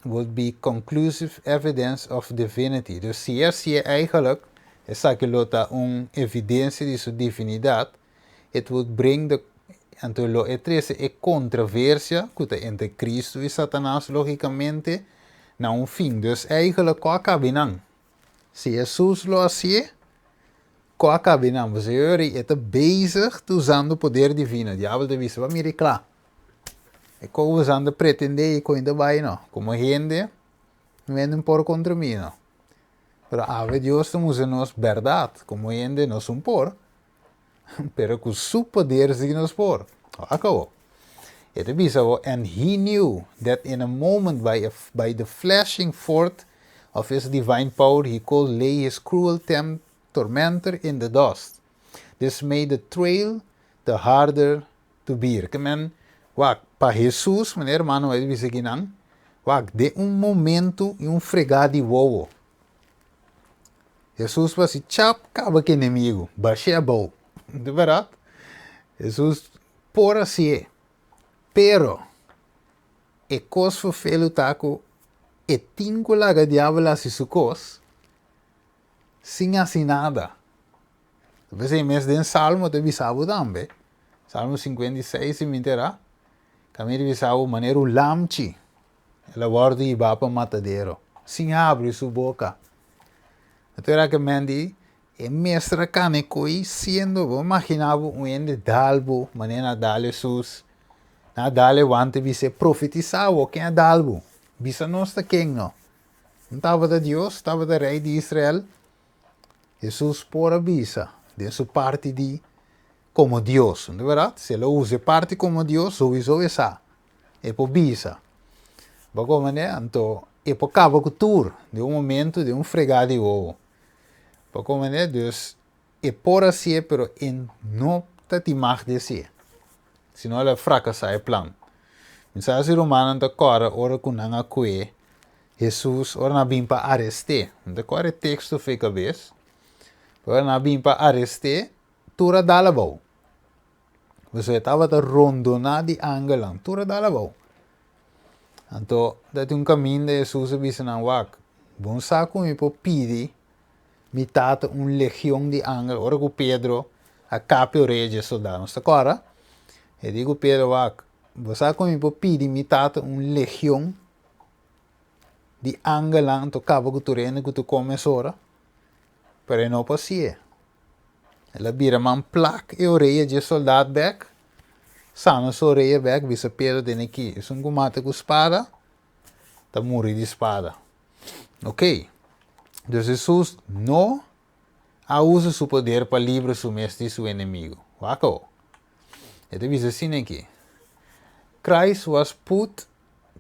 S1: would be conclusive evidence of divinity. Dus si e hasié eigenlijk, esaki lo ta un evidensia di su divinidat, it would bring the, anto lo e trese e kontraversia ku ta entre Kristu i Satanas lógikamente na un fin. Dus eigenlijk kua kabi nan? Si Hesus lo hasié, kua kabi nan? Pasobra e ora ei e ta bezig ta usando poder divino. Diabel ta bisa, Bo a mira e kla. E kou usando pretendé i koin ta bai no. Komo hende, no hende no por kontra mi no. Pero awe Dios ta mustra nos bèrdat. Komo hende nos un por, pero ku su poder si nos por. Wak awor. E ta bisa bo, And he knew that in a moment by a by the flashing forth of his divine power he could lay his cruel tem tormentor in the dust. This made the trail the harder to bear. Ke men, wak, pa Hesus, manera hermano a bisa akinan, wak, den un momento i un fregá di wowo, Hesus por hasi chap kaba ku enemigu, bash'é abou. Di bèrdat, Hesus por hasié. Pero, e kos ferfelu ta ku e tin ku laga diabel hasi su kos sin hasi nada. P'esei mes den Salmo ta bisa bo tambe, Salmo 56 si mi entera, kaminda ta bisa bo manera un lamchi el a wòrdu hibá pa matadero, sin habri su boka. Anto era ke men di e mester a kana e koi siendo bo imagina bo un hende dal bo manera nan a dal Hesus, nan a dal e wante bis'é profetisa bo ken a dal bo, bisa nos ta ken no. No tabata Dios, tabata rei di Israel. Hesus por a bisa den su parti di komo Dios, no ta bèrdat? Si el a usa e parti komo Dios, souiso e sa, e por bisa. Bo a komprendé? Anto e por kaba ku tur den un momento, den un fregá di wowo. Bo a komprendé? Dus e por hasié, pero e no ta tin mag di hasié, sino el a frakasá e plan. Mi sa si rumannan ta kòrda ora ku nan a kue Hesus ora nan a bin pa arest'é. No ta kòrda e teksto fe kabes, pero ora nan a bin pa arest'é, tur a dal abou. Pasobra e tabata rondoná di angelnan, tur a dal abou. Anto, ta tin un kaminda Hesus a bisa nan, Wak, bon sa ku mi por pidi mi Tata un legion di angel. Ora ku Pedro a kapia oreya dje soldado, nos ta kòrda? E di ku Pedro, Wak, bo sa ku mi por pidi mi Tata un legion di angelnan anto kaba ku tur hende ku ta kome esora? Pero e no por hasié. El a bira man plak e oreya dje soldat bek, sana su oreya bek, bisa Pedro tene aki, esun ku mata ku spada ta muri di spada. Ok, dus Hesus no a usa su poder pa libra su mes di su enemigu. Wak awo. E ta bisa asina aki, Christ was put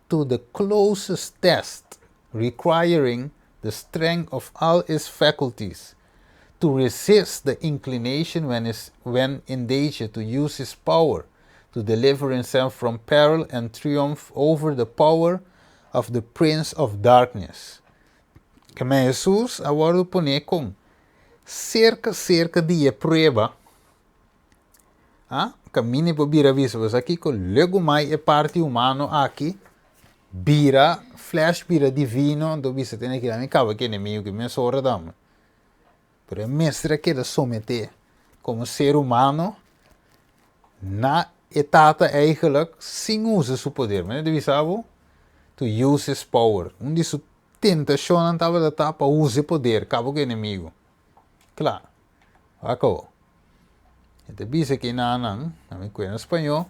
S1: to the closest test requiring the strength of all his faculties to resist the inclination when is when in danger to use his power to deliver himself from peril and triumph over the power of the prince of darkness. Keme Hesus a wòrdu poné kon serka serka di e prueba A Kaminda por bira bisa bo sa kiko legumai e parti humano aki bira flesh bira divino anto bisa tene kila mi kaba ku enemigo ki mesora tambe. Pero e mester a keda someté komo ser humano na e Tata eigenlijk sin usa su poder. Mi ta bisa bo to use his power. Un di su tentashonnan tabata ta pa usa e poder kaba ku enemigo. Kla. Wak awor. E ta bisa ki nanan, na mi kuer na spañó,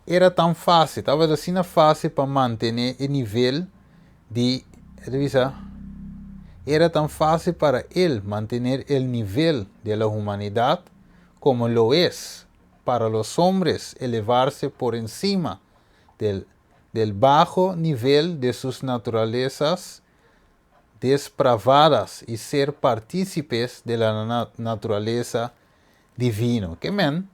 S1: era tan fásil, tabata asina fásil pa mantené e nivel di, e ta bisa, era tan fásil para él mantener el nivel de la humanidad como lo es para los hombres elevarse por encima del del bajo nivel de sus naturalezas despravadas i ser partícipes de la naturaleza divino. Ke men,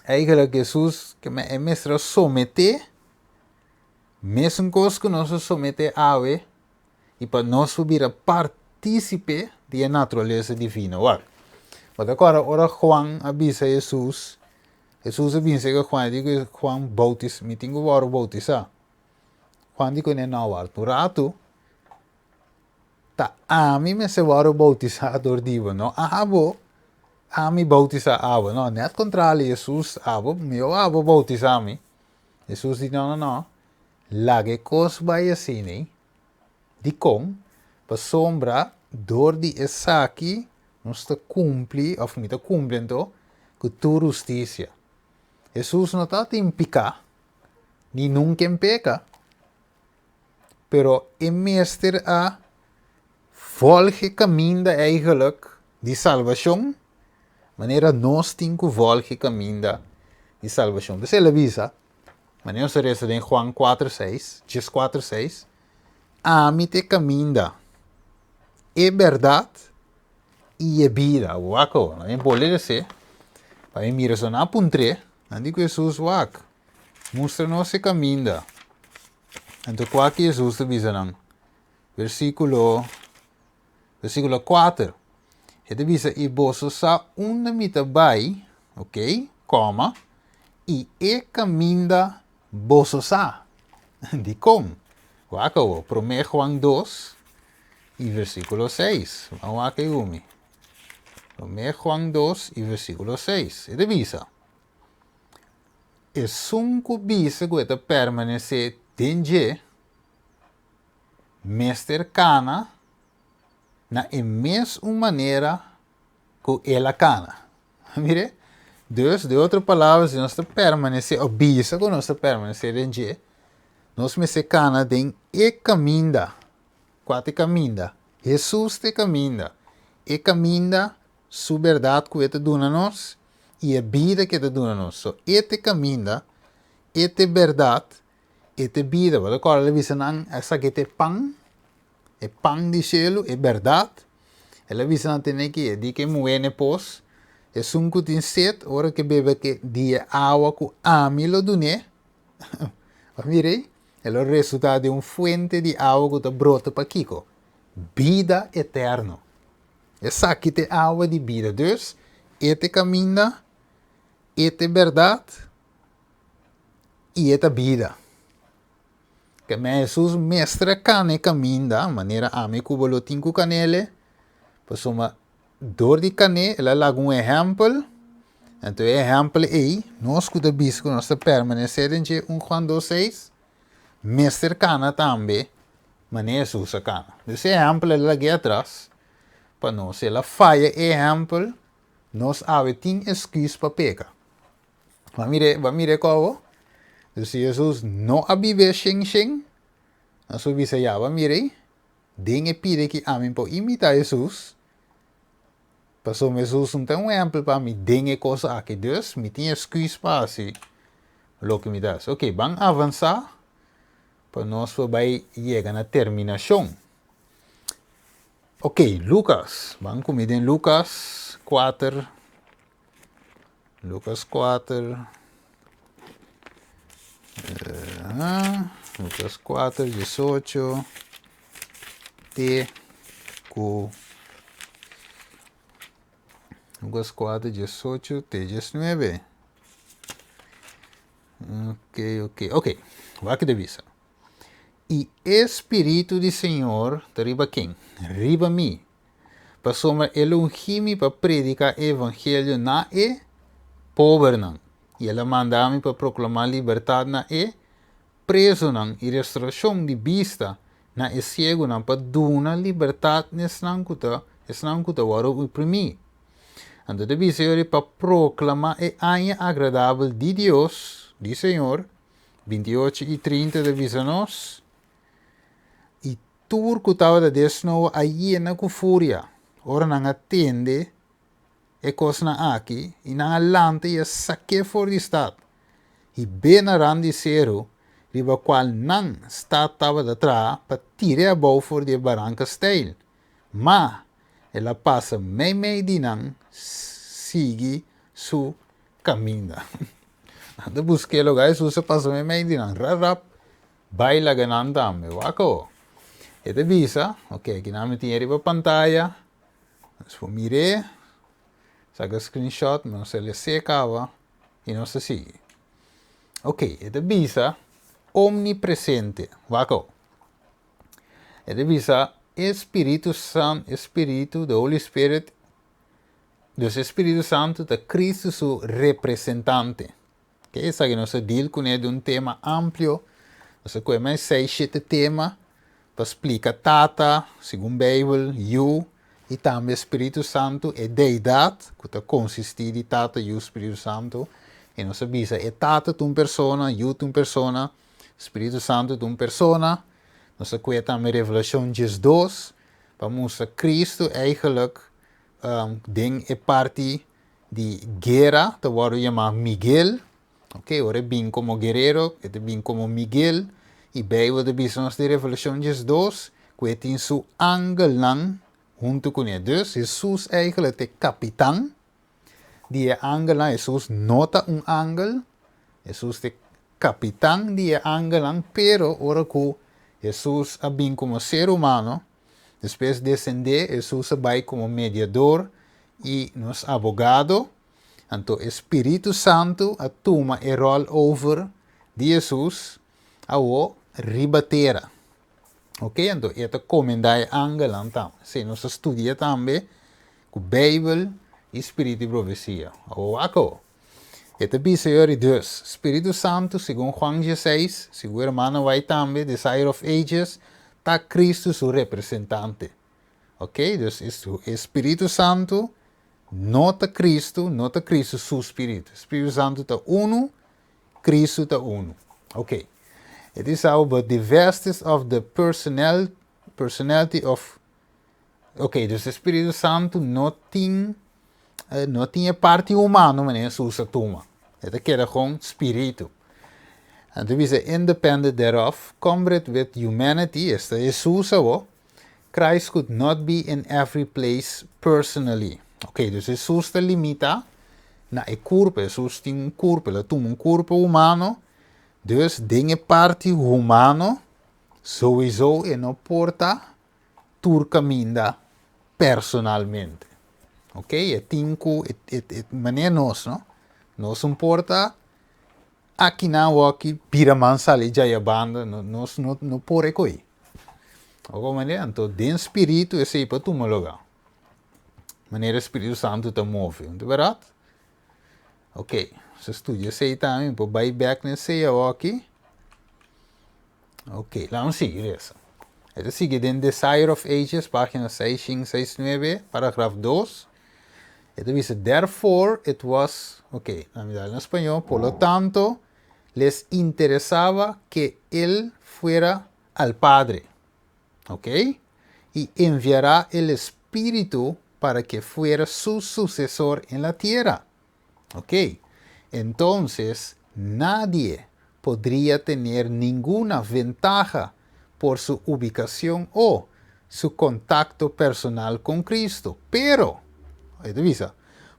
S1: eigenlijk Hesus ke men e mester a someté mesun kos ku nos a someté awe i pa nos por bira partícipe di e naturaleza divino. Wak, bo ta kòrda ora Juan a bisa Hesus, Hesus a bin serka Juan, e di ku Juan, boutis, mi tin ku wòrdu boutisá. Juan di kuné, No, ward un ratu, ta ami mester wòrdu boutisá dor di bo, no abo, ami boutisá abo. No, nèt kontrali, Hesus, abo, mihó abo boutisá mi. Hesus di, No, no, no, laga e kos bai asina. Dikon? Pasobra dor di esaki nos ta kumpli, òf mi ta kumpli anto, ku tur hustisia. Hesus no tabatin piká, ni nunca en peca, pero e mester a volg e caminda eigenlijk di salvacion, manera nos tin cu volg e caminda di salvacion. P'esei el a bisa, manera nos ta reza den Juan cuatro seis, djes cuatro seis, Ami ta e caminda, e berdad i e bida. Wak awor, mi bolbe res'é, pa mi mira so nan a puntr'é, nan di ku Hesus, Wak, mustra nos e kaminda. Anto kua ki Hesus ta bisa nan? Versíkulo, versíkulo kuater, e ta bisa, I boso sa unda mi ta bai, ok, kòma, i e kaminda boso sa. Dikon? Wak awor, promé Juan dos i versíkulo seis. Ban wak ei umi. Promé Juan dos i versíkulo seis. E ta bisa, Esun ku bisa ku e ta permanesé den dje, mester kana. Na e mesun manera ku el a kana. Mire? Dus, den otro palabra, si nos ta permanesé òf bisa ku nos ta permanesé den dje, nos mester kana den e kaminda. Kua ta e kaminda? Hesus ta e kaminda. E kaminda, su bèrdat ku e ta duna nos i e bida ku e ta duna nos. So, e ta e kaminda, e ta e bèrdat, e ta e bida. Bo ta kòrda el a bisa nan, esaki ta e pan. E pan di shelu, e bèrdat. El a bisa nan tene ki e di ku e muhé n'e pos, Esun ku tin set, ora ku e bebe ke di e awa ku ami lo dun'é, bo mira ei, e lo resultá den un fuente di awa ku ta brota pa kiko? Bida eterno. Esaki ta e awa di bida. Dus, e ta e kaminda, e ta e bèrdat, i e ta bida. Keme Hesus mester a kana e kaminda manera ami ku bo lo tin ku kan'el, pasobra dor di kan'é el a laga un ehèmpel, anto e ehèmpel ei nos ku ta bisa ku nos ta permanesé den dje, un Juan dos seis, mester kana tambe manera Hesus a kana. Dus e ehèmpel el a lag'é atras pa nos, si el a faya e ehèmpel, nos awe tin esküs pa peka. Ba mire, ba mire kobo. Dus si Jesus no a bibe shen shen, nos por bisa ya, ba mire, den e pide ki ami por imita Jesus, pasobra Jesus no ta un ehempel pa mi den e kos aki, dus mi tin excuse pa hasi loke mi ta hasi. Ok, ban avansa pa nos por bai yega na terminashon. Ok, Lucas, ban ku mi den Lucas 4. Lucas 4. Lucas 4, 18. Te ku. Lucas 4, 18 te 19. Ok, ok, ok. Wak de bisa. I e Spiritu di Señor ta riba ken? Riba mi. Pasobra el a ungí mi pa prediká e evangelio na e pobernan, i el a manda mi pa proklamá libertat na e prezunan i restorashon di bista na e siegunan, pa duna libertat na esnan ku ta esnan ku ta wòrdu oprimí. Anto ta bisa yori pa proklamá e aña agradabel di Dios, di Señor, 28 i 30 ta bisa nos, I tur ku tabata den snoa a yena ku furia ora nan a tende e kosnan aki, i nan a lanta i a sak'é for di stat, i be na rand di seru riba kual nan stat tabata traha pa tir'é abou for di e baranka steil. Ma el a pasa meimei di nan sigui su kaminda. Nan ta busk'é loga Hesus a pasa meimei di nan rap rap Bai laga nan tambe. Wak awo. E ta bisa, ok, aki nan mi tin e riba pantaya. Nos por mir'é, saka screenshot, nos a les'é kaba i nos ta sigui. Ok, e ta bisa omnipresente. Wak awo. E ta bisa e Spiritu San, e Spiritu, the Holy Spirit, dus e Spiritu Santu ta Cristo su representante. Ke esaki nos a deal kuné di un tema amplio. Nos a kohe mas seis, shete tema pa splika Tata, segun Beibel, Yu i tambe Spiritu Santu, e Deidat ku ta konsistí di Tata, Yu, Spiritu Santu. I nos a bisa e Tata ta un persona, Yu ta un persona, Spiritu Santu ta un persona. Nos a kohe tambe Revelashon 12 pa mustra Kristu eigenlijk den e parti di guera ta wòrdu yamá Miguel. Ok, ora e bin komo guerero, e ta bin komo Miguel. I Beibel ta bisa nos den Revelashon 12 ku e tin su angelnan huntu kuné. Dus, Hesus eigenlijk ta e kapitan di e angelnan. Hesus no ta un angel, Hesus ta e kapitan di e angelnan, pero ora ku Hesus a bin komo ser humano, Despues desendé, Hesus a bai komo mediador i nos abogado, anto e Spiritu Santu a tuma e ròl over di Hesus awor riba tera. Ok, anto e ta komendá e angelnan tambe. Sí, nos a studia tambe ku Beibel i spiritu di profesia. Awor wak awor. E ta bisa yori dus, Spiritu Santu, segun Juan dieseis, segun hermano White tambe, Desire of Ages, ta Cristo su representante. Ok, dus e Spiritu Santu no ta Kristu, no ta Kristu su spiritu. Spiritu Santu ta unu, Kristu ta unu. Ok. It is how but divested of the personnel, personality of. Ok, dus e Spiritu Santu no tin, no tin e parti humano manera Hesus a tuma. E ta keda gewoon spiritu. Anto bisa independent thereof, cumbered with humanity, esta Hesus awo, Christ could not be in every place personally. Ok, dus Hesus ta limita na e kurpa. Hesus tin un kurpa, el a tuma un kurpa humano, dus den e parti humano sowieso e no por ta tur kaminda personalmente. Ok, e tin ku, e, e, e, manera nos, no? Nos un por ta aki nan o aki bira man sali djaya banda, no, nos no, no por e koi. Oko manera, anto den spiritu esei por tuma lugá. Manera Spiritu Santu ta move, no ta bèrdat? Ok, so studia esei tambe, mi por bai bèk na esei awoki. Ok, laat nos sigui lesa. E ta sigui den Desire of Ages, página 669, paragraf 2. E ta bisa, therefore it was, ok, laat mi dal na spañó, por lo tanto, les interesaba que él fuera al Padre, ok, y enviará el Espíritu para que fuera su sucesor en la tierra. Ok, entonces nadie podría tener ninguna ventaja por su ubicación o su contacto personal con Cristo. Pero, ahí te avisa,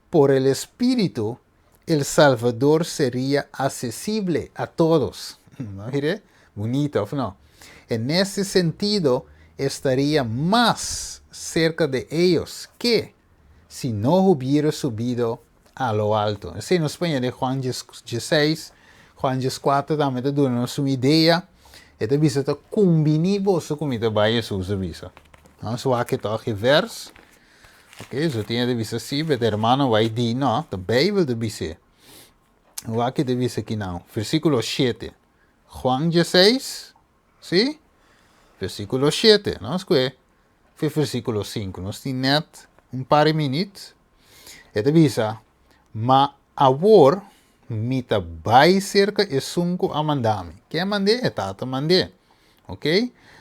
S1: por el Espíritu, el Salvador sería accesible a todos. ¿No mire? Bonito, of no? En ese sentido, estaría más cerca de ellos que si no hubiera subido a lo alto. Esei nos paña den Juan 16, Juan 14 tambe ta duna nos un idea. E ta bisa ta kumbiní boso ku mi ta bai, Hesus a bisa. Nos wak e tòg e vers. Ok, so tin e ta bisa si, but hermano bai di no, ta Beibel ta bis'é. Wak e ta bisa kinan, versíkulo 7. Juan 16, si? Versíkulo 7. Nos kue fe versíkulo 5. Nos tin net un par di minüt. E ta bisa, Ma awor mi ta bai serka esun ku a manda mi. Ken a mand'é? E Tata a mand'é. Ok?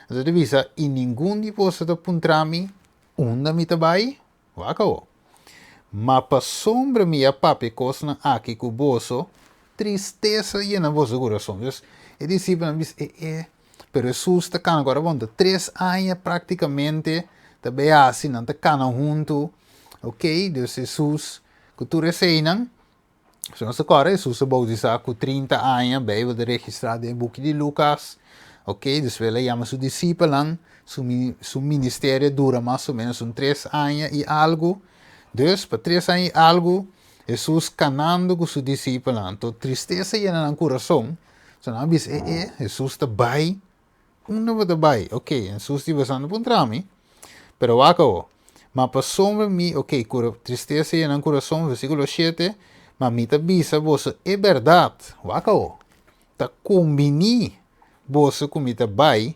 S1: Anto e ta bisa, I ningun di boso ta puntra mi, Unda mi ta bai? Wak awor. Ma pasobra mi a papia e kosnan aki ku boso, tristesa yena boso kurason. Dus, e disipelnan a bisa, E, e, pero Hesus ta kana ku ora bon, ta tres aña praktikamente ta bai hasi, nan ta kana huntu. Ok, dus Hesus ku tur eseinan, Si nos ta kòrda, Hesus a boutisá ku 30 aña, Beibel ta registrá den e buki di Lukas. Ok, despues el a yama su disipelnan, su su ministerio a dura mas o ménos un tres aña i algu. Dus, pa tres aña i algu, Hesus kanando ku su disipelnan. Anto tristesa yena nan kurason, so nan a bisa, E, e, Hesus ta bai Unda bo ta bai? Ok, Hesus di boso no puntra mi, pero wak awo. Ma pasobra mi, ok, kura, tristesa yena nan kurason, versíkulo 7, ma mi ta bisa boso e bèrdat, wak awo, ta kumbiní boso ku mi ta bai,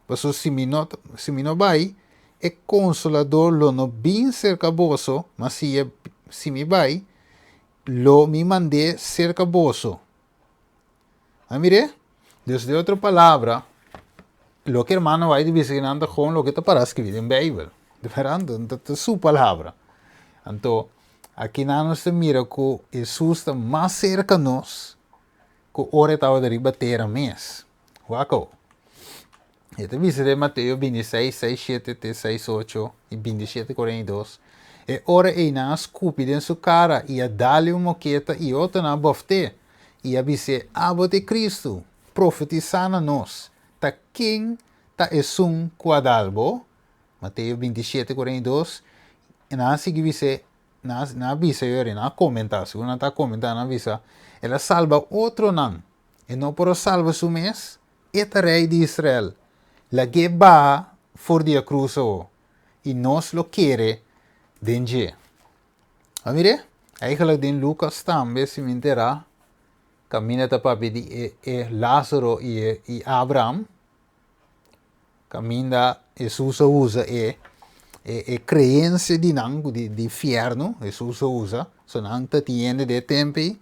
S1: pasobra si mi no, si mi no bai, e Konsolador lo no bin serka boso, ma si e, si mi bai, lo mi mand'é serka boso. A mir'é? Dus den otro palabra, loke hermano White bisa ki nan ta gewoon loke ta para skribí den Beibel. Di bèrdat, anto ta su palabra. Anto, akinan nos ta mira ku Hesus ta mas serka nos ku ora e tabata riba tera mes. Wak awo. E ta bisa den Mateo 26, 6, 7 te 6, 8 i 27, 42, E ora ei nan a skupi den su kara i a dal-e un moketa i otronan a bòft'é i a bis'é, Abo ta e Kristu, profetisá na nos, ta ken ta esun ku a dal bo? Mateo 27, 42, I nan a sigui bis'é, nan a bisa yori, nan a komentá, segun nan ta komentá nan a bisa, El a salba otronan, e no por a salba su mes? E ta Rei di Israel. Lag'é baha for di e krus awo, i nos lo kere den dje. A mir'é? Eigenlijk den Lukas tambe, si mi enterá, kaminda ta papia di e e Lázaro i e i Abraham, kaminda Hesus a usa e. E e creencia di nan di di fierno, Hesus a usa, so nan ta tin hende den e tempo ei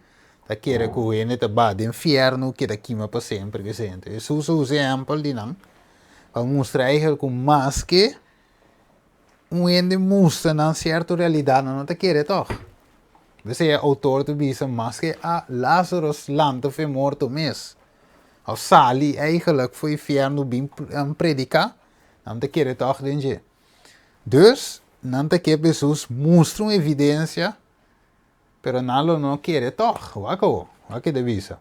S1: ta kere ku hende ta ba den fierno keda kima pa semper kesente. Hesus a usa e ehempel di nan pa mustra eigenlijk ku maske un hende mustra nan sierto realidat nan no ta kere tòg. P'esei e outor ta bisa maske a Lazaros lanta for e morto mes òf sali eigenlijk for e fierno bin prediká, Nan ta kere tòg den dje. Dus, nan ta ke pa Hesus mustra un evidensia, pero nan lo no kere tòg. Wak awor, wak ke ta bisa.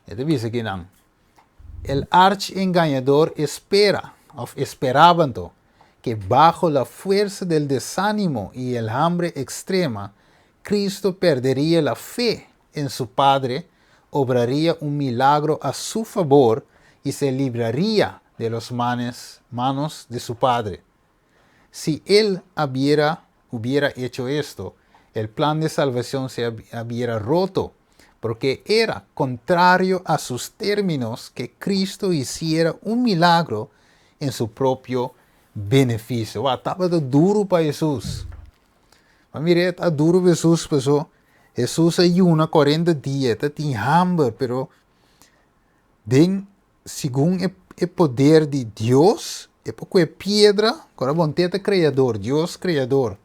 S1: E ta bisa kinan, El arch-engañador espera, òf esperaba anto, ke bajo la fuersa del desánimo i el hambre ekstrema, Cristo perderia la fe en su Padre, obraria un milagro a su fabor y se libraria de los manes, manos de su Padre. Si Él habiera, hubiera hecho esto, el plan de salvación se habiera roto, porque era contrario a sus términos que Cristo hiciera un milagro en su propio beneficio. Wak, tabata duro pa Hesus. Ma mira, e ta duro pa Hesus paso Hesus a yuna cuarenta dia, e ta tin hamber, pero den segun e e poder di Dios, e por coge piedra, ora bon te ta creador, Dios creador.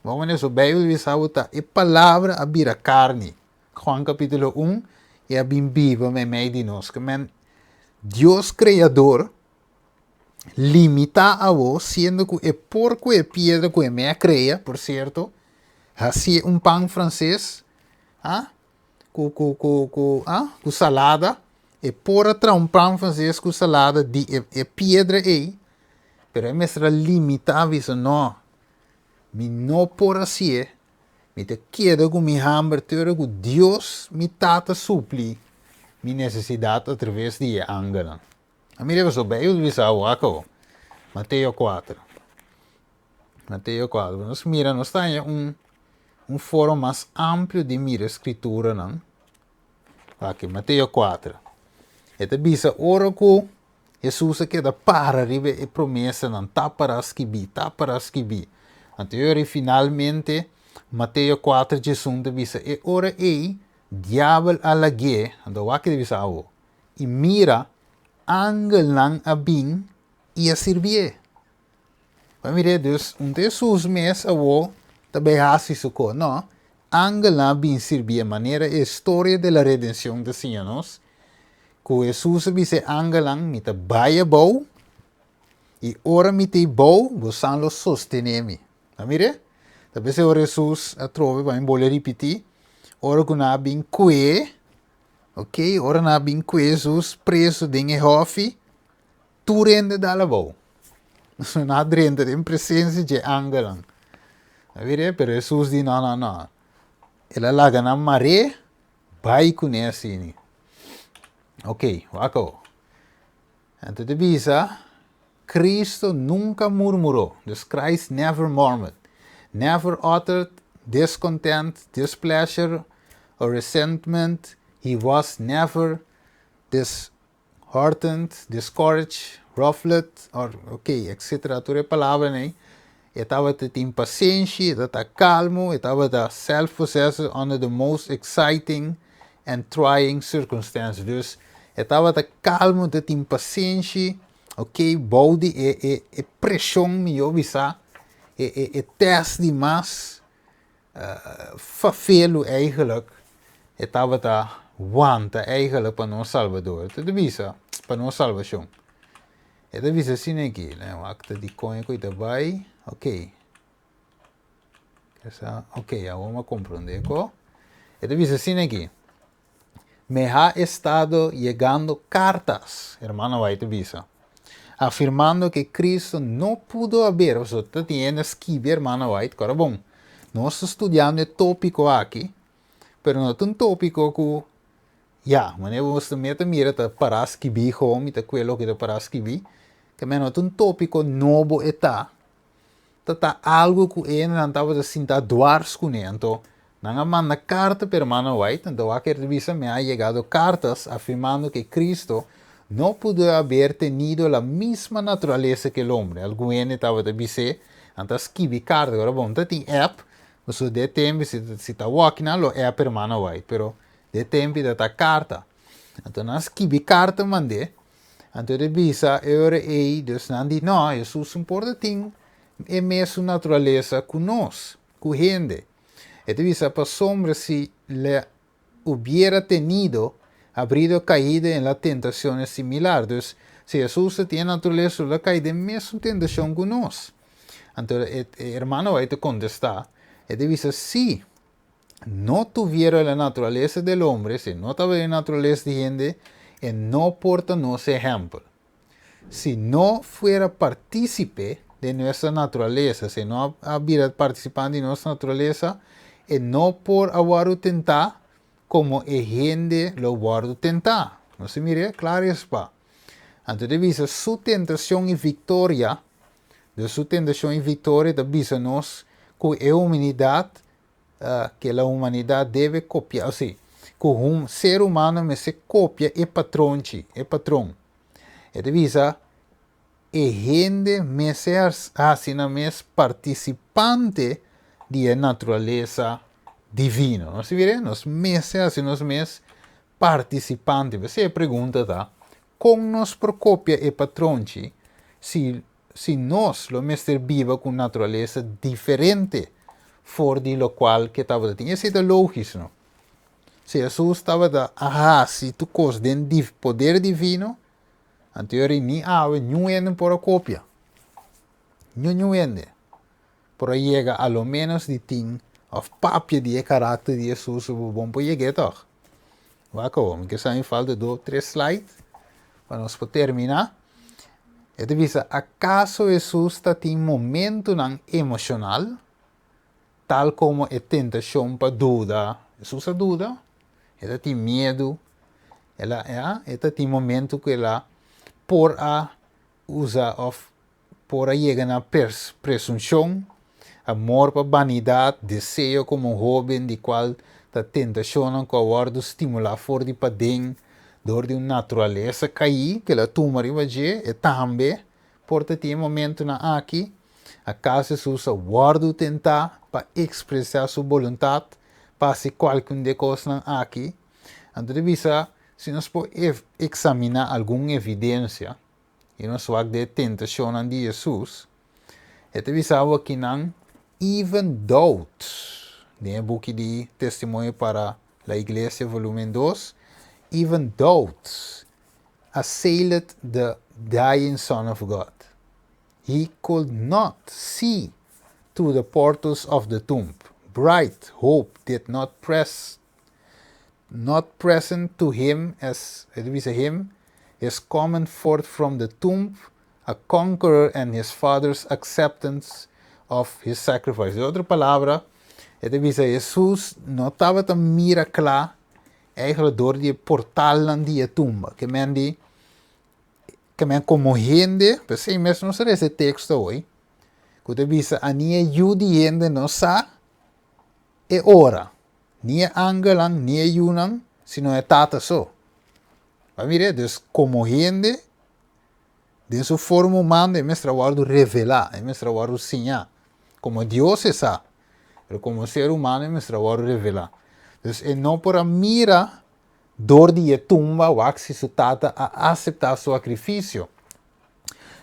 S1: Bon manera so Bijbel bisa bo ta e palabra a bira carni. Juan capítulo 1, e a bin biba meimei di nos. Ke men Dios creador Limitá awor, siendo ku e por ku e piedra ku e mei a krea, por sierto, hasié un pan franses, ah, ku, ku, ku, ku, ah, ku salada, e por a traha un pan franses ku salada di e, e piedra ei, pero e mester a limitá, bisa, No, mi no por hasié, mi ta keda ku mi hamber te ora ku Dios, mi Tata, supli mi nesesidat atraves di e angelnan. A mira pasobra Bijbel bisa wak awo. Mateo 4. Mateo 4. Nos mira, nos ta haña un, un forma mas amplio di mira e skrituranan. Aki, Mateo 4. E ta bisa ora ku Hesus a keda para riba e promesanan, ta para skibí, ta para skibí. Anto e ora ei finalmente Mateo 4 djesun ta bisa e ora ei diabel a lag'é, anto wak e ta bisa awo. I mira, angelnan a bin i a sirbié. Bo a mir'é? Dus, un ta Hesus mes awor ta bai hasi su kos. No, angelnan a bin sirbié, manera e storia di la redenshon ta siña nos, ku Hesus a bisa e angelnan, Mi ta bai abou, i ora mi ta abou, bosan lo sostené mi. Bo a mir'é? Ta p'esei ora Hesus a trobe, pa mi bolbe ripití, ora ku nan a bin ku'é, Ok, ora nan a bin ku Hesus preso den e hòfi, tur hende dal abou. Nan a drenta den presensia dje angelnan. A bira, pero Hesus di, No, no, no. El a laga nan mar'é, bai kuné asina. Ok, wak awor. Anto ta bisa, Cristo nunca murmuró, dus Christ never murmured, never uttered discontent, displeasure, or resentment, he was never disheartened, discouraged, ruffled, or ok, etc. Tur e palabranan ei, e tabata tin pasenshi, e tabata calmo, e tabata self-possessed under the most exciting and trying circumstances. Dus e tabata calmo, ta tin pasenshi, ok, bou di e e e preshon mihó bisa, e e e test di mas fafelu eigenlijk e tabata wanta eigenlijk pa nos Salbador. E ta bisa pa nos salbashon. E ta bisa asina aki, wak ta dikon e ku e ta bai, ok. Esa, ok, awor mi a comprende ko. E ta bisa asina aki, Me ha estado yegando cartas, hermana White ta bisa, afirmando que Cristo no pudo haber, pasobra ta tin hende a skibi hermana White, kora bon, nos ta studiando e topico aki, pero no ta un topico ku, ya, manera bo ta meta mira ta para skibi gewoon, mi ta kue loke ta para skibi, ke men no ta un topico nobo e ta, ta ta algu ku e hendenan tabata sinta dwars kuné. Anto, nan a manda karta pa hermano White, anto wak e ta bisa, Me ha yegado kartas afirmando ke Cristo No pudo haber tenido la misma naturaleza que el hombre. Algun hende tabata bis'é, nan ta skibi karta. Ora bon ta tin app, pasobra den e tempu si si ta wòki nan lo app hermano White, pero den e tempu ta ta karta. Anto nan skibi karta mand'é, anto e ta bisa e ora ei, dus nan di, no, Hesus no por ta tin e mesun naturalesa ku nos, ku hende. E ta bisa pasobra si le hubiera tenido, habrido caído en la tentaciones similar. Dus, si Hesus ta tin e naturalesa, lo a cai den mesun tentacion cu nos. Anto e hermano White ta contesta, e ta bisa, Si no tuviera la naturalesa del hombre, si no tabata e naturalesa di hende, e no por ta nos ehempel. Si no fuera partícipe de nuestra naturalesa, si no a bira participante di nos naturalesa, e no por a wòrdu tentá komo e hende lo wòrdu tentá. Nos ta mir'é klar es pa. Anto ta bisa su tentashon i viktoria, dus su tentashon i viktoria ta bisa nos ku e humanidat ke la humanidat debe kopia, o si, ku un ser humano mester kopia e patronchi, e patron. E ta bisa e hende mester hasi nan mes partisipante di e naturalesa divino. Nos ta mira, nos mester hasi nos mes partisipante. P'esei e pregunta ta, kon nos por kopia e patronchi si si nos lo mester biba ku un naturalesa diferente for di lokual ke tabata tin? Esei ta logis, no? Si Hesus tabata a hasi tur kos den poder divino, anto yori ni awe niun hende por a kopia. Niun niun hende por a yega a lo menos di tin of papia di e karakter di Hesus bo bon por yeg'é tòg. Wak awor, mi ke sa mi falta dos tres slide pa nos por terminá. E ta bisa, Akaso Hesus ta tin momentunan emoshonal? Tal komo e tentashon pa duda. Hesus a duda, e ta tin miedu, el a, ya, e ta tin momentu ku el a por a usa òf por a yega na presunshon, amor pa banidat, deseo komo un hóben di kual ta tentashonnan ku a wòrdu stimulá for di paden dor di un naturalesa kaí ku el a tuma riba dje, e tambe por ta tin e momentunan aki. Acaso Hesus a wòrdu tentá pa ekspresá su boluntat pa hasi kualke un di e kosnan aki? Anto ta bisa, si nos por eksaminá algun evidensia i nos wak den e tentashonnan di Hesus, e ta bisa bo akinan, even doubt, den e buki di Testimonio para la Iglesia, volumen dos, even doubt assailed the dying Son of God. He could not see through the portals of the tomb. Bright hope did not press not present to him as e ta bisa him his coming forth from the tomb a conqueror and his father's acceptance of his sacrifice. Den otro palabra, e ta bisa Hesus no tabata mira kla eigenlijk dor di e portalnan di e tumba. Ke men di Ke men komo hende, p'esei mes nos a lesa e teksto awor, ku ta bisa a ni e yu di hende no sa e ora, ni e angelnan, ni e yunan, sino e Tata so. Bo a mira? Dus komo hende, den su forma humano e mester a wòrdu revelá, e mester a wòrdu siñá. Komo Dios e sa, pero komo ser humano e mester a wòrdu revelá. Dus e no por a mira Dor di e tumba wak si su tata a aseptá su sakrifisio.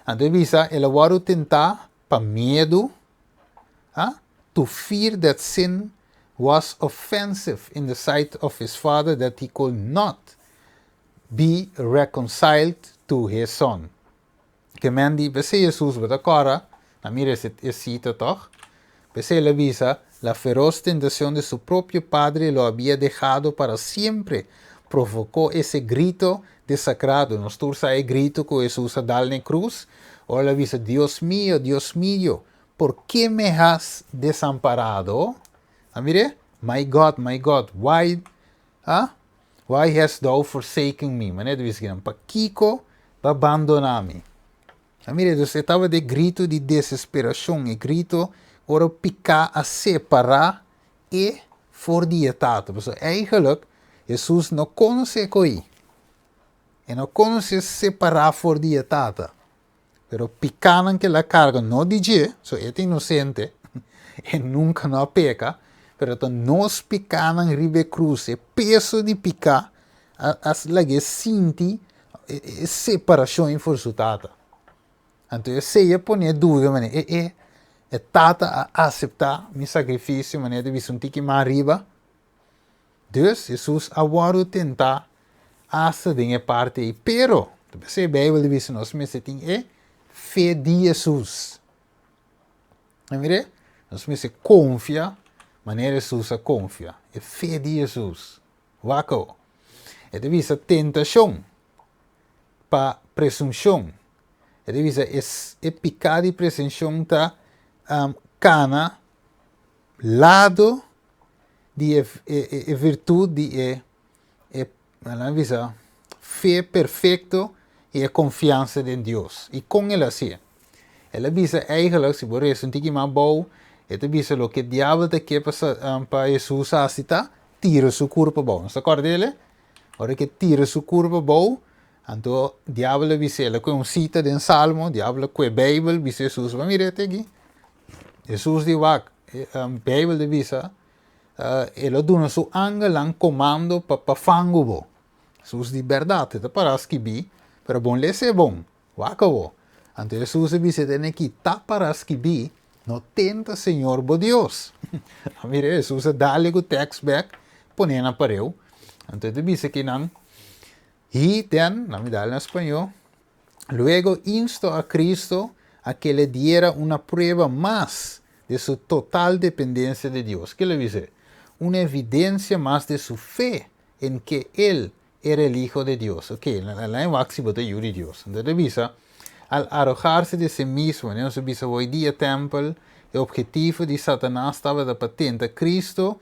S1: Anto e bisa, El a wòrdu tentá pa miedu, a to fear that sin was offensive in the sight of his father that he could not be reconciled to his son. Ke men di, P'esei Hesus bo ta kòrda, na mira e sita tòg? P'esei el a bisa, La feroz tentacion de su propio padre lo habia dejado para siempre provocó ese grito desacrado. Nos tur sa e grito ku Hesus a dal na e krus, ora el a bisa, Dios mio, Dios mio, por ke me has desamparado? A mir'é? My God, my God, why, ah? Why hast thou forsaken me? Manera ta bisa kinan, Pakiko bo a bandoná mi? A mira, dus e tabata e gritu di desesperashon, e gritu ora piká a separá e for di e Tata. Pasobra eigenlijk Hesus no konosé ko'i. E no konosé separá for di e Tata. Pero pikánan ku el a karga no di dje, so e ta inosente, e nunka no a peka, pero ta nos pikánan riba e krus, e peso di piká a a lag'é sinti e separashon ei for su Tata. Anto esei a pone duda manera e e e Tata a aseptá mi sakrifisio manera ta bisa un tiki mas ariba. Dus, Hesus a wòrdu tentá asta den e parti ei. Pero, ta p'esei Beibel ta bisa nos mester tin e fe di Hesus. A mir'é? Nos mester konfia manera Hesus a konfia. E fe di Hesus. Wak awo. E ta bisa tentashon pa presunshon. E ta bisa e piká di presunshon ta kana lado di e e virtud di e e nan bisa fe perfecto y e confiansa den Dios. Y con el a hacié? El a bisa eigenlijk, si bo reza un tiki mas bou, e ta bisa loke diabel ta ke pa pa Hesus haci ta tira su curpa bou. Nos ta corda ele? Ora ke tira su curpa bou, anto diabel a bisa el a kue un cita den Salmo, diabel a kue Bijbel, bisa Hesus, bo a mira e aki? Hesus di wak, Bijbel ta bisa, E lo duna su angelnan komando pa pa fangu bo. Hesus di, Bèrdat, e ta pará skibí, pero bon lesa e bon. Wak awo. Anto Hesus a bisa tene ki ta pará skibí, No tenta Señor bo Dios. A mira, Hesus a dale ku tèks bèk, pon'é na pareu. Anto e ta bisa kinan, He then, nan mi dale na spañó, Luego instó a Cristo a que le diera una prueba mas de su total dependencia de Dios. Ke lo bis'é? Una evidencia mas de su fe en que Él era el Hijo de Dios. Ok, laña wak si bo ta yu di Dios. Entonces ta bisa, al arrojarse de sí mismo, nos a bisa hoy dia tempel, e objetivo di Satanas tabata pa tenta Cristo,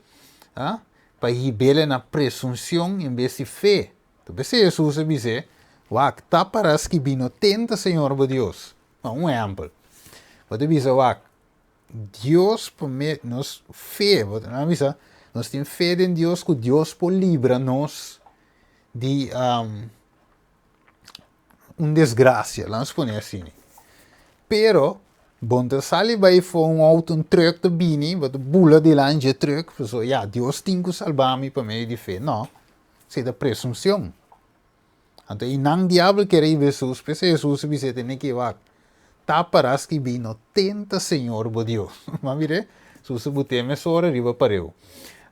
S1: pa hib'El na presunción en bes di fe. Ta p'esei Hesus a bis'é, Wak, ta para skibí, No tenta Señor bo Dios. Ma un ehèmpel, bo ta bisa, Wak, Dios por me nos fe, bo ta bisa, nos tin fe den Dios ku Dios por libra nos di un desgrasia, laga nos pone asina. Pero, bo no ta sali bai for un outo, un trùk ta bini, bo ta bula dilanti dje trùk, pasobra ya, Dios tin ku salba mi pa medio di fe. No. Esei ta presunción. Anto i nan diabel kere hiba Hesus, p'esei Hesus a bis'é tene ki wak, Ta pará skibí, no tenta Señor bo Dios. Bo mir'é? Hesus a but'é mesora riba pareu.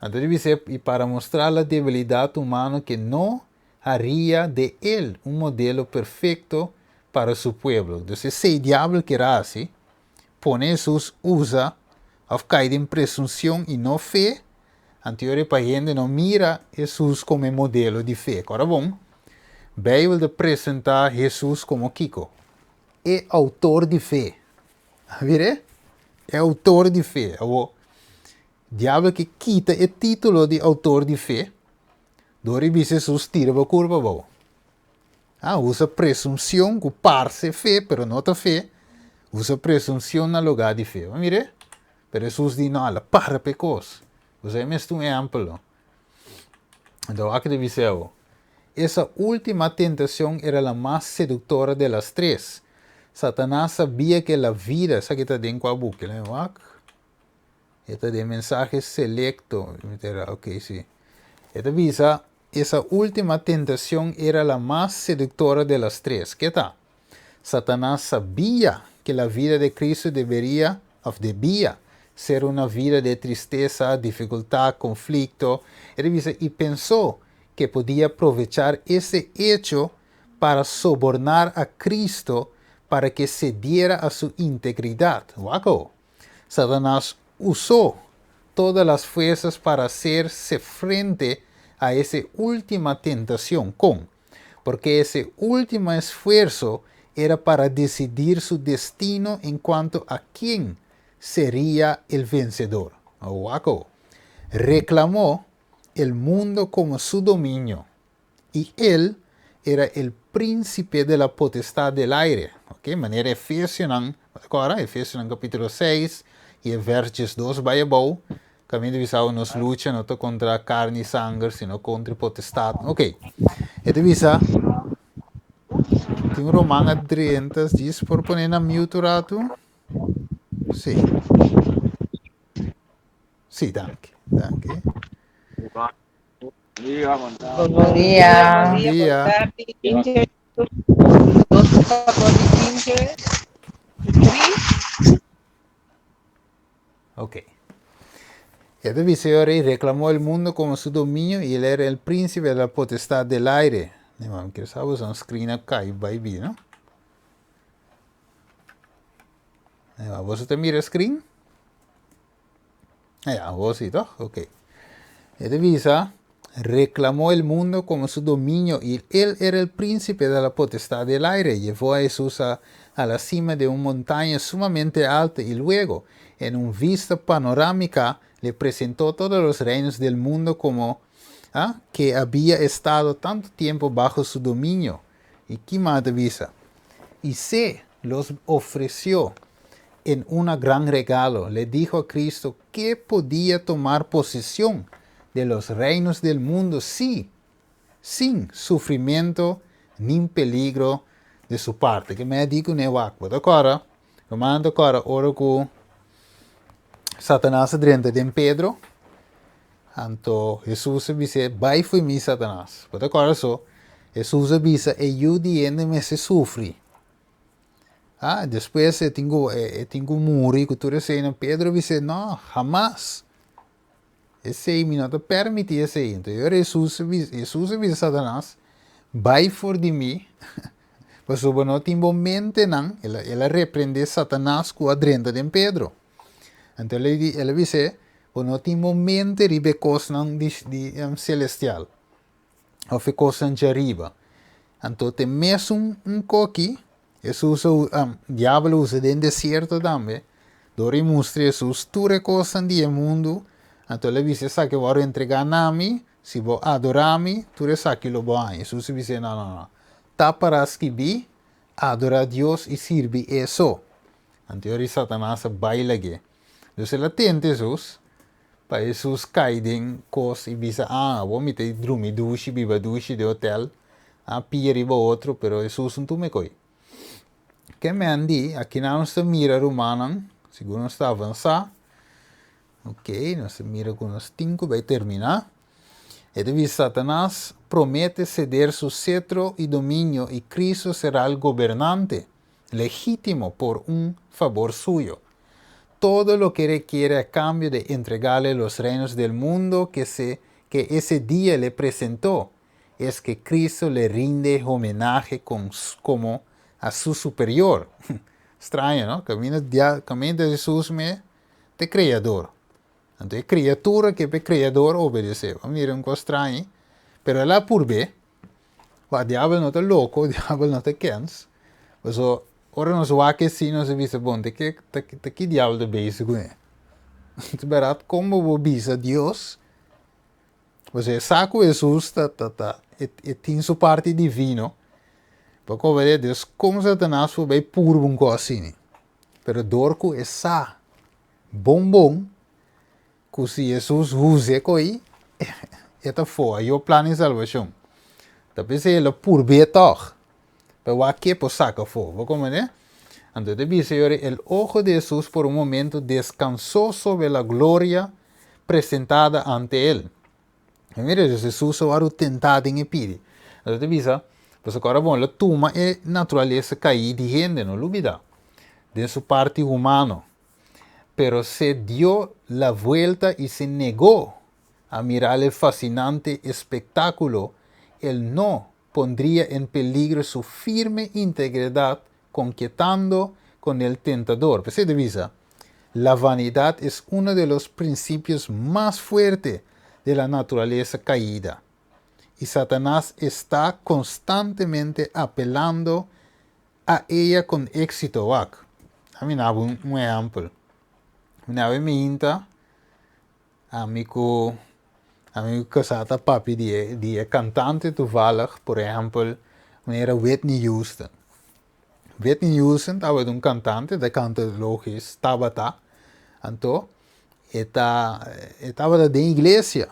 S1: Anto di bis'é, i para mostrá la debilidat humano ke no haría de él un modelo perfecto para su pueblo. Entonces esei diabel kier a hasi, pone Hesus usa òf kai den presunción i no fe, Anterior pa hende no mira Hesus komo e modelo di fe. Kòrda bon, Beibel ta presentá Hesus komo kiko? E outor di fe. A mir'é? E outor di fe. Awor, Diabel ke kita e título di outor di fe dor di bisa Hesus tira bo kurpa abou. A usa presunshon ku parse fe pero no ta fe, usa presunshon na lugá di fe. A mir'é? Pero Hesus di, No, ala para p'e kos. Bo sa e mester un ehèmpel no. Anto wak ta bisa awo, Esa última tentacion era la mas seductora de las tres. Satanas sabia ke la vida, esaki ta den kua buki? Lei wak. E ta den mensahe selecto. Ok, si. E ta bisa, Esa última tentacion era la mas seductora de las tres. Ke ta? Satanas sabia ke la vida de Cristo deberia, of debia, ser una vida de tristesa, dificultad, conflicto. E ta bisa, i pensó ke podia provechar ese hecho para sobornar a Cristo para ke cediera a su integridad. Wak awo. Satanas usó todas las fuerzas para hacerse frente a ese última tentacion. Kon? Porque ese último esfuerzo era para decidir su destino en cuanto a quién sería el vencedor. Wak awo. Reclamó el mundo como su dominio y él era el príncipe de la potestad del aire. Ok, manera Efesionan, bo ta kòrda? Efesionan kapítulo 6 i e vèrs 12 bai abou, kaminda bisa awe nos lucha no ta kontra karni i sanger, sino kontra e potestat. Ok, e ta bisa. Tin un ruman a drenta, djis por pone na mute un ratu? Sí. Sí, danki. Danki.
S3: Bon dia,
S4: Bon dia.
S1: Bon dia.
S3: Bon dia. Dos 14, 15, 3.
S1: Ok. E ta bisa e rey reclamó el mundo como su dominio y él era el príncipe de la potestad del aire. Mi mami quiere saber si un screen a cai bai bi, no? Boso ta mira screen? Ah, ja, vos sí, toch? Ok. E ta bisa, reclamó el mundo como su dominio y él era el príncipe de la potestad del aire. Llevó a Jesús a, a la cima de una montaña sumamente alta y luego, en una vista panorámica, le presentó todos los reinos del mundo como ah, que había estado tanto tiempo bajo su dominio. Y ki mas bisa? Y se los ofreció en un gran regalo. Le dijo a Cristo que podía tomar posesión de los reinos del mundo, sí, sin sufrimiento ni peligro de su parte. Ke men di kuné wak, bo ta kòrda, ruman ta kòrda ora ku Satanas a drenta den Pedro, anto Hesus a bis'é, Bai fo'i mi, Satanas. Bo ta kòrda so? Hesus a bisa, E Yu di hende mester sufri. Ah, despues e tin ku e tin ku muri ku tur eseinan. Pedro a bis'é, No, hamas! Esei mi no ta permití esei. Anto e ora Hesus a bisa, Hesus a bisa Satanas, Bai for di mi, pasobra bo no tin bo mentenan. El a el a reprendé Satanas ku a drenta den Pedro. Anto el a di el a bis'é, Bo no tin bo mente riba e kosnan di di selestial, òf e kosnan djariba. Anto te mesun un koki Hesus a diabel a usa den desierto tambe, dor di mustra Hesus tur e kosnan di e mundu, anto el a bisa esaki a wòrdu entregá na mi, si bo adorá mi, tur esaki lo bo haña. Hesus a bis'é, No, no, no, ta pará skibí, adorá Dios i sirbi e so. Anto e ora Satanas a bai lag'é. Dus el a tenta Hesus, pa Hesus kai den kos i bisa, Ah, awor mi ta drumi dushi, biba dushi den hotel, a pia riba otro, pero Hesus no tuma e koi. Ke men di, akinan nos ta mira rumannan, segun nos ta avansá, ok, nos ta mira ku nos tin ku bai terminá. E ta bisa, Satanas promete seder su setro i dominio i Cristo será el gobernante legítimo por un fabor suyo. Todo lo que requiere a cambio de entregarle los reinos del mundo que, se, que ese día le presentó es que Cristo le rinde homenaje con, como a su superior. Straño, no? Kaminda, dia, kaminda Hesus mes ta kreador. Anto e kriatura ke p'e kreador obedesé. Bo mira un kos straño, pero el a purb'é. Ba, diabel no ta loko, diabel no ta kens. Paso, ora nos wak esei nos a bisa, bon, ta ke, ta, ta ki diabel ta bezig kuné? Ta bèrdat, kon bo por bisa Dios? Pasobra e sa ku Hesus ta, ta, ta, e, e tin su parti divino. Pa koba Dios, kon Satanas por bai purba un kos asina? Pero dor ku e sa bon bon ku si Hesus hus'é ko'i, e ta foa yo plan di salbashon. Ta p'esei el a purb'é tòg, pa wak ke por saka afó. Bo komprendé? Anto e ta bisa yori, El ojo de Hesus por un momento deskansó sobre la gloria presentada ante él. I mira, Hesus a wòrdu tentá den e pidi. Anto e ta bisa, Pasobra ora bon, el a tuma e naturalesa kaí di hende, no lubidá, den su parti humano. Pero se dio la vuelta y se negó a mirar el fascinante espectáculo, el no pondría en peligro su firme integridad conquietando con el tentador. P'esei ta bisa, La vanidad es uno de los principios mas fuerte de la naturaleza caída, y Satanás está constantemente apelando a ella con éxito. Wak, a mi nabo un ehempel. Mi nabo e minta Ami ku ami ku kasá ta papia di e di e kantante toevallig, por ehèmpel, manera Whitney Houston. Whitney Houston tabata un kantante, ta kanta logis, tabata, anto e ta e tabata den iglesia,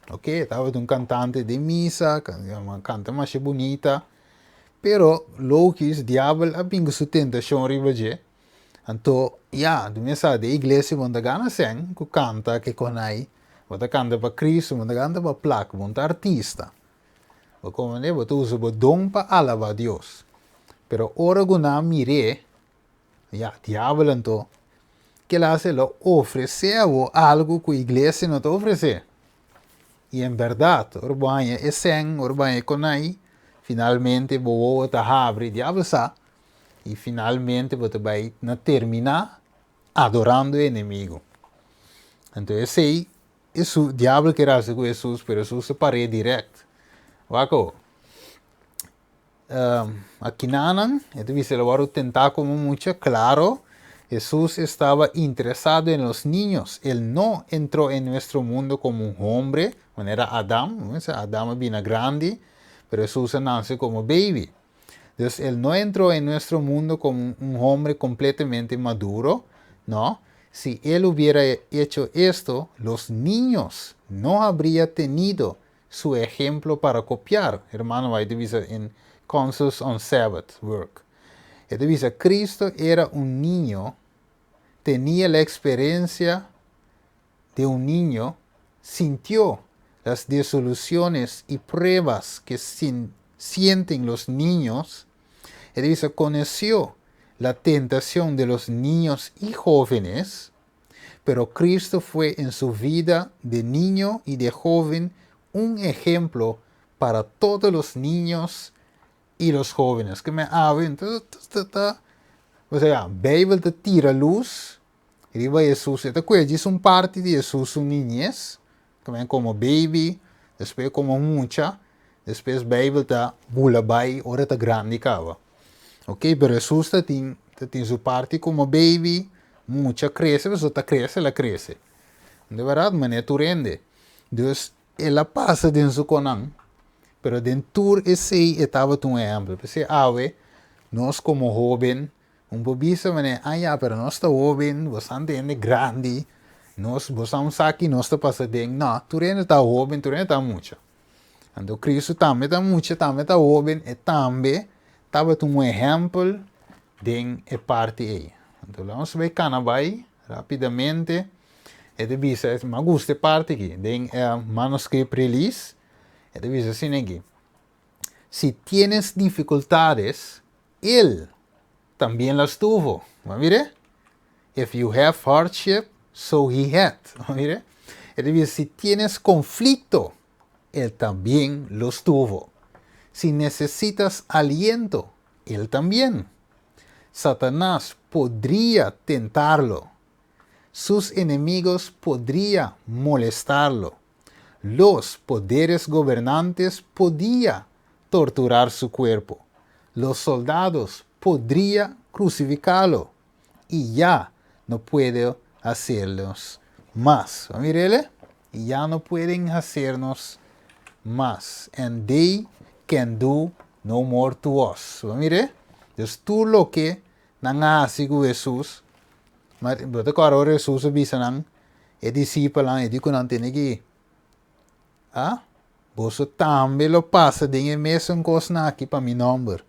S1: oke, e tabata un kantante den misa, kanta masha bunita. Pero, logis, diabel a bin ku su tentashon riba dje. Anto, ya, di mi sa, den iglesia bo no ta gana sèn ku kanta ke konai. Bo ta kanta pa Cristo, bo no ta kanta pa plaka, bo no ta artista. Bo komprendé? Bo ta usa bo don pa alabá Dios. Pero ora ku nan a mir'é, ya, diabel anto, kila hasi? El a ofresé abo algu ku iglesia no ta ofresé. I en bèrdat, ora bo haña e sèn, ora bo haña e konai, finalmente bo wowo ta habri, diabel sa, i finalmente bo ta bai na terminá adorando e enemigu. Anto esei Hesus, diabel kier hasi ku Hesus, pero Hesus a par'é dirèkt. Wak awo. Akinanan, e ta bisa el a wòrdu tentá komo mucha, klaro, Hesus estaba interesado en los niños, el no entró en nuestro mundo como un hombre, manera Adam, Adam a bina grandi, pero Hesus a nase komo baby. Dus el no entró en nuestro mundo como un hombre completamente maduro, no. Si él hubiera hecho esto, los niños no habría tenido su ejemplo para copiar, hermano White ta bisa en Counsels on Sabbath Work. E ta bisa, Cristo era un niño, tenía la experiencia de un niño, sintió las desoluciones y pruebas que sienten los niños, e ta bisa, conoció la tentación de los niños y jóvenes, pero Cristo fue en su vida de niño y de joven un ejemplo para todos los niños y los jóvenes. Ke men awe, entonces, ta, o sea, Bijbel ta tira luz riba Hesus. E ta kue djis un parti di Hesus su niñez, ke komo baby, despues komo mucha, despues Bijbel ta bula bai ora ta grandi kaba. Ok, pero Hesus ta tin su parti komo baby, mucha, krese, pero ta krese, el a krese. Di bèrdat, manera tur hende. Dus el a pasa den su konan, pero den tur esei e tabata un ehèmpel. P'esei awe, nos komo hóben, un por bisa manera, ah ya, pero nos ta hóben, bo ta hende grandi, nos, bo sa ki nos ta pasa den. No, tur hende ta hóben, tur hende ta mucha. Anto Cristo tambe ta mucha, tambe ta hóben, e tambe tabata un ehèmpel den e parti ei. Anto, ban bai kana bai rápidamente. E ta bisa, mi a gusta e parti aki, den Manuscript Release, e ta bisa asina aki: Si tienes dificultades, él también las tuvo. Mira? If you have hardship, so he had. Mira? E ta bisa, si tienes conflicto, él también los tuvo. Si necesitas aliento, él también. Satanás podría tentarlo. Sus enemigos podría molestarlo. Los poderes gobernantes podía torturar su cuerpo. Los soldados podría crucificarlo. Y ya no puede hacerlos más. Mírele. Y ya no pueden hacernos más. And they can do no more to us. Mire. Dus tur loke nan a hasi ku Hesus. Ma bo ta kòrda Hesus a bisa nan e disipelnan, e di ku nan tene ku ah, boso tambe lo pasa den e mesun kosnan aki pa mi nòmber.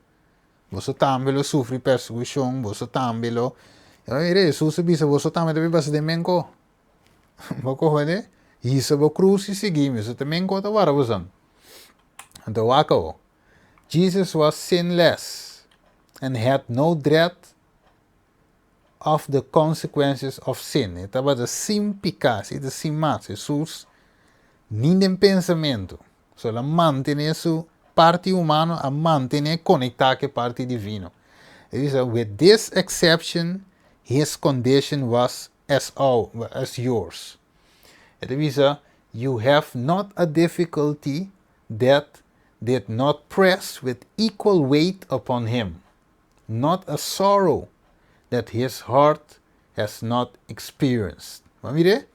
S1: Boso tambe lo sufri persekushon, boso tambe lo. Mira, Hesus a bisa boso tambe tambe pasa den men ko. Bo kohe hisa bo krus i sigui mi, so tambe ko ta wara boso. Anto wak awo. Jesus was sinless and had no dread of the consequences of sin. E tabata sin piká, si sin mas. Hesus ni den pensamentu. So el a mantené su parti humano, a mantené konektá ku e parti divino. E ta bisa, with this exception, his condition was as, all, as yours. E ta bisa, you have not a difficulty that did not press with equal weight upon him, not a sorrow that his heart has not experienced. Mire,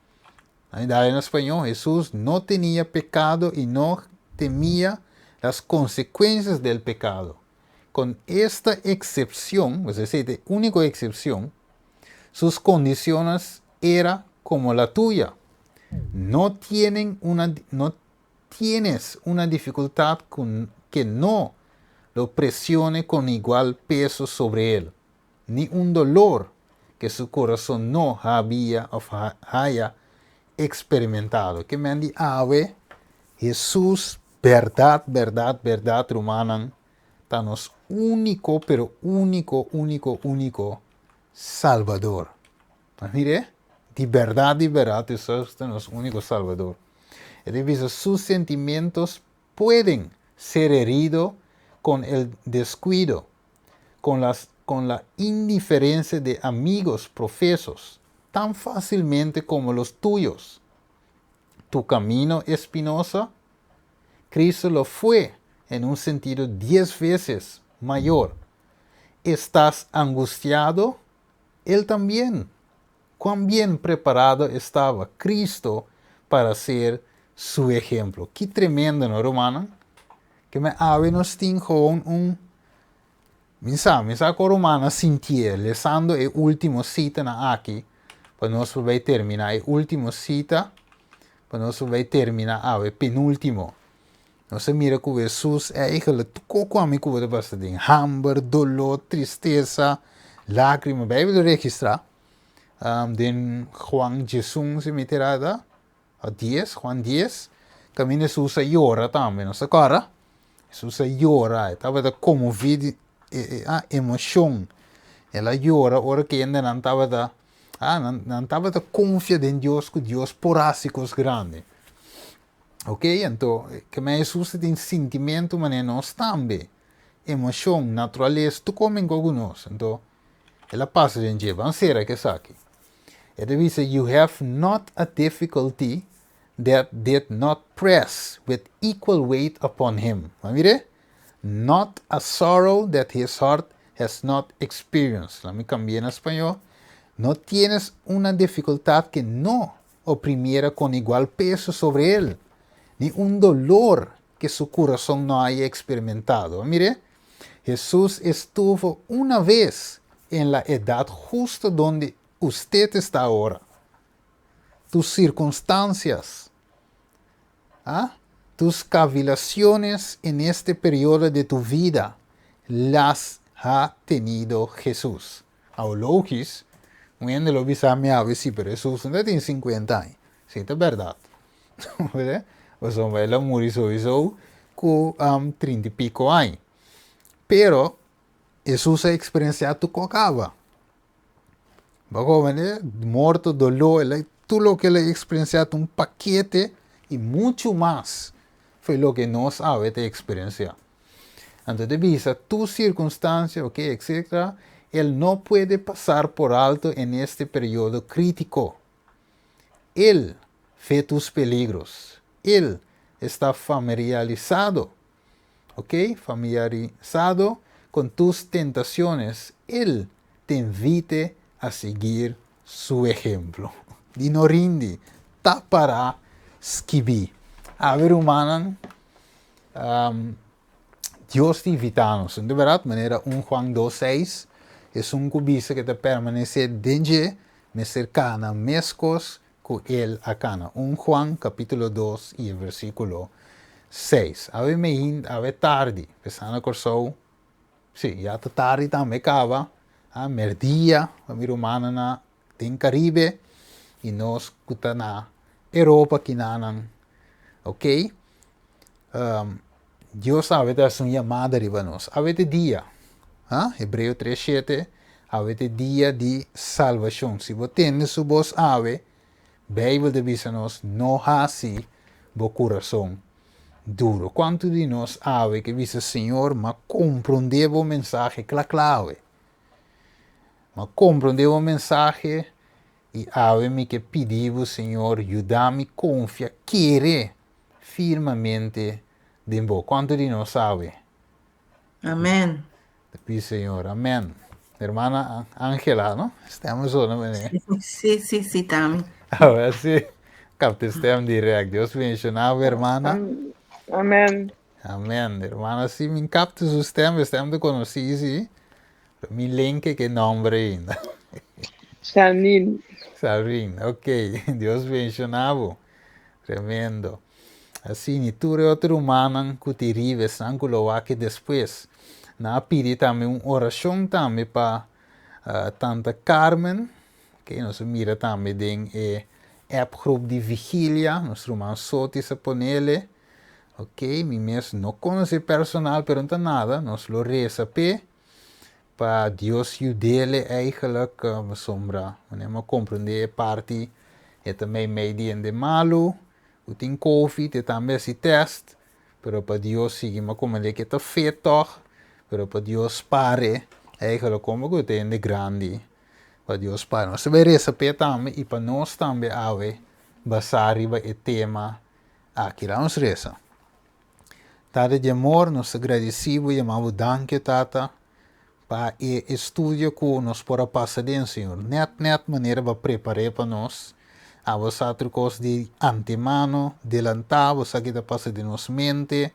S1: ainda en español, Jesús no tenía pecado y no temía las consecuencias del pecado. Con esta excepción, es decir, de única excepción, sus condiciones era como la tuya. No tienes una dificultad con, que no lo tuviera también. lo presione con igual peso sobre él, ni un dolor que su corazón no había of haya experimentado. Ke men di awe, Hesus, bèrdat, bèrdat, bèrdat, rumannan, ta nos úniko, pero úniko, úniko, úniko Salbador. Mire, di bèrdat, di bèrdat, Hesus ta nos úniko Salbador. E ta bisa, sus sentimientos pueden ser herido con el descuido, con las con la indiferencia de amigos profesos, tan fácilmente como los tuyos. Tu camino espinoso, Cristo lo fue en un sentido 10 veces mayor. ¿Estás angustiado? Él también. Cuán bien preparado estaba Cristo para ser su ejemplo. Ki tremendo, no, rumannan? Ke men awe nos tin gewoon un Mi sa, mi sa kon ruman a sintié lesando e último sitanan aki pa nos por bai terminá e último sita pa nos por bai terminá awe penúltimo. Nos a mira ku Hesus eigenlijk tur kos ku ami ku bo ta pasa den hamber, doló, tristesa, lágrima. Beibel ta registrá den Juan diesun si mi ta erada. A dies, Juan dies, kaminda Hesus a yora tambe, nos ta kòrda? Hesus a yora, e tabata konmoví di e emoshon. El a yora ora ku hendenan tabata, nan nan tabata konfia den Dios ku Dios por hasi kos grandi. Ok, anto keme Hesus ta tin sintimentu manera nos tambe, emoshon, naturales, tur kos menko ku nos. Anto el a pasa den dje. Ban sera ku esaki. E ta bisa, You have not a difficulty that did not press with equal weight upon him. Ban mira? Not a sorrow that his heart has not experienced. Laat mi cambi'é na spañó. No tienes una dificultad que no oprimiera con igual peso sobre él, ni un dolor que su corazón no haya experimentado. Ban mira? Jesús estuvo una vez en la edad justo donde usted está ahora. Tus circunstancias, ¿ah? Tus cavilaciones en este periodo de tu vida, las ha tenido Jesús. Awor lógisch, un hende lo bisa mi awe sí, pero Jesús no tin 50 aña. Sí, ta bèrdat. Pasobra el a muri sowieso ku 30 i piko aña. Pero Hesus a eksperensiá tur kos kaba. Bo komprendé? Morto, doló, el a, tur loke el a eksperensiá ta un pakete i muchu mas fo'i loke nos awe ta eksperensiá. Anto ta bisa tur sirkunstansia, ok, etcetera, el no puede pasar por alto en este periodo krítiko. El ve tus peligros. El está familiarizado, ok, familiarizado con tus tentaciones. El te invite a seguir su ejemplo. Di no rindi, ta para skibí. Awe rumannan, Dios ta invitá nos, di bèrdat, manera 1 Juan 2, 6, esun ku bisa ku ta permanesé den dje, mester kana meskos ku el a kana. 1 Juan kapítulo 2 i e versíkulo 6. Awe meinta, awe tardi, pensá na Kòrsou, sí, ya ta tardi tambe kaba, a mèrdia, pa mi rumannan na den Karibe i nos ku ta na Europa kinanan, ok. Dios awe ta hasi un yamada riba nos. Awe ta e dia, ha? Hebreo tres shete, awe ta e dia di salbashon. Si bo tende su bos awe, Beibel ta bisa nos, no hasi bo kurason duro. Kuantu di nos awe ke bisa, Señor, m'a komprondé bo mensahe kla kla awe. M'a komprondé bo mensahe i awe mi ke pidi bo, Señor, yuda mi konfia, kere firmemente den bo. Kuantu di nos awe?
S3: Amen.
S1: Ta pidi Señor. Amen. Hermana Angela, no? Stem a sona meneer.
S3: Sí, sí, sí, ta mi.
S1: A ver si capte stem direct. Dios bendiciona bo, hermana.
S4: Amen.
S1: Amen. Hermana, si mi capte su stem, e stem ta conocí, sí. Pero mi lenke ke nombre ainda.
S4: Shalin.
S1: Shalin, ok. Dios bendiciona bo. Tremendo. Asina i tur e otro rumannan ku tin riba esnan ku lo wak despues. Nan a pidi tambe un orashon tambe pa Tanta Carmen, ke nos a mira tambe den e app groep di vigilia, nos ruman Sotis a ponele. Ok, mi mes no konosé personal, pero no ta nada, nos lo resa p'e pa Dios yud'ele eigenlijk, pasobra manera mi a komprendé e parti e ta meimei di hende malu, ku tin covid, e tambe hasi tèst, pero pa Dios sigui mi a komprendé ku e ta fit tòg, pero pa Dios pare eigenlijk komo ku ta hende grandi, pa Dios pare. Nos ta bai resa p'e tambe i pa nos tambe awe basá riba e tema aki. Laga nos resa. Tata di amor, nos ta gradisí bo i yama bo danki, Tata, pa e estudio ku nos por a pasa den, Señor. Nèt nèt manera bo a prepar'é pa nos. Abo sa tur kos di antemano, delantá, bo sa ki ta pasa den nos mente,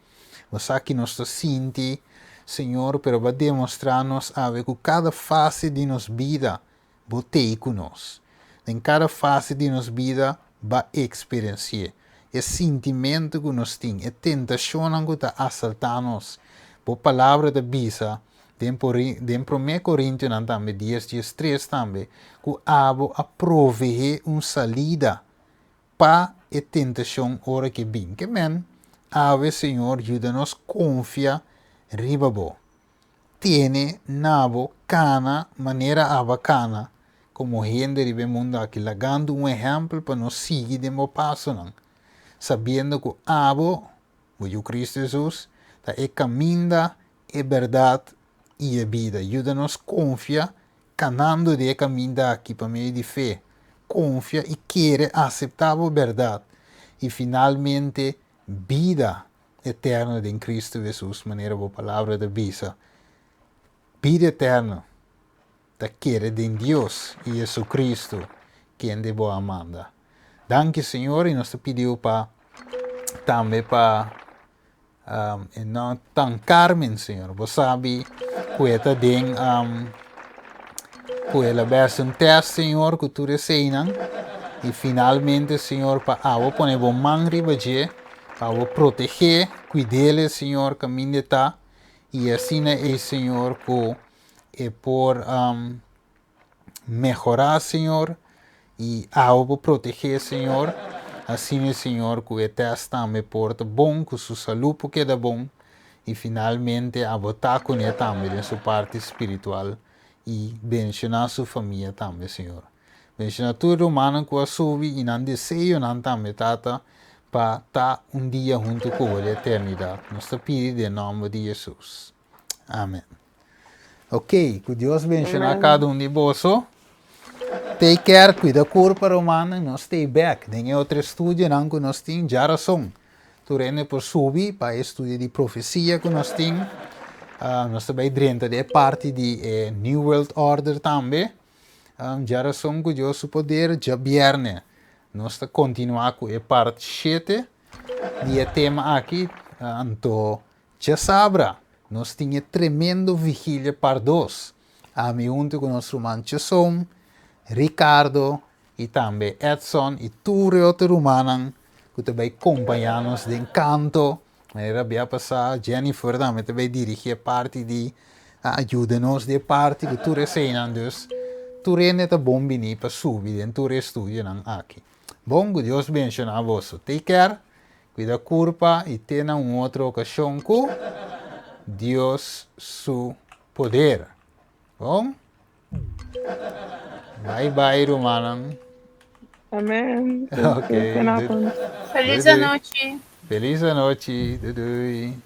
S1: bo sa ki nos ta sinti, Señor, pero bo a demostrá nos awe ku kada fase di nos bida Bo t'ei ku nos. Den kada fase di nos bida ba eksperensi'é e sintimentu ku nos tin, e tentashonnan ku ta asaltá nos. Bo Palabra ta bisa den den Promé Korintionan tambe dies 13 tambe ku abo a proveé un salida pa e tentashon ora ke bin. Ke men, awe Señor yuda nos konfia riba bo. Tene na bo kana manera aba kana komo hende riba e mundu aki, lagando un ehèmpel pa nos sigui den bo pasonan, sabiendo ku abo, bo Yu Kristu Hesus, ta e kaminda, e bèrdat i e bida. Yuda nos konfia kanando den e kaminda aki pa medio di fe, konfia i kere aseptá bo bèrdat i finalmente bida eterno den Cristo Jesus, manera bo palabra ta bisa. Bida eterno ta kere den Dios i Jesucristo, kende bo a manda. Danki, Señor, i nos ta pidiu pa tambe pa um, e no tan Carmen, Señor. Bo sabi ku e ta den um, ku el a bes un test, Señor, ku tur eseinan. I finalmente, Señor, pa abo pone bo man riba dje, pa bo protegé, kuidele, Señor, kaminda e ta. I asina ei, Señor, ku e por um, mehorá, Señor, i abo por protegé, Señor. Asina, Señor, ku e test tambe por ta bon, ku su salú por keda bon, i finalmente abo ta kuné tambe den su parti spiritual i benshoná su famia tambe, Señor. Benshoná tur rumannan ku a subi i nan deseonan tambe, Tata, pa ta un dia huntu ku bo den eternidat. Nos ta pidi den nòmber di Hesus. Amen. Ok, ku Dios benshoná kada un di boso. Take care, kuida kurpa rumannan, nos stay back den e otro estudionan ku nos tin djarason. Tur hende por subi pa e estudio di profesia ku nos tin. Nos ta bai drenta den e parti di e New World Order tambe. Djarason ku Dios su poder, djabierne nos ta kontinuá ku e part shete di e tema aki. Anto Djasabra nos tin e tremendo vigilia part dos. Ami huntu ku nos ruman Chesom, Ricardo i tambe Edson i tur e otro rumannan ku ta bai kompañá nos den kanto. Manera bia pasá Jennifer tambe ta bai dirigí e parti di a yuda nos di e parti ku tur eseinan. Dus tur hende ta bon bini pa subi den tur e estudionan aki. Bon, ku Dios benshoná boso. Take care. Cuida curpa y te na un otro ocasion cu Dios su poder. Bon? Bye bye rumannan.
S4: Amen.
S1: Ok.
S2: Feliz anochi.
S1: Feliz anochi. Doei doei.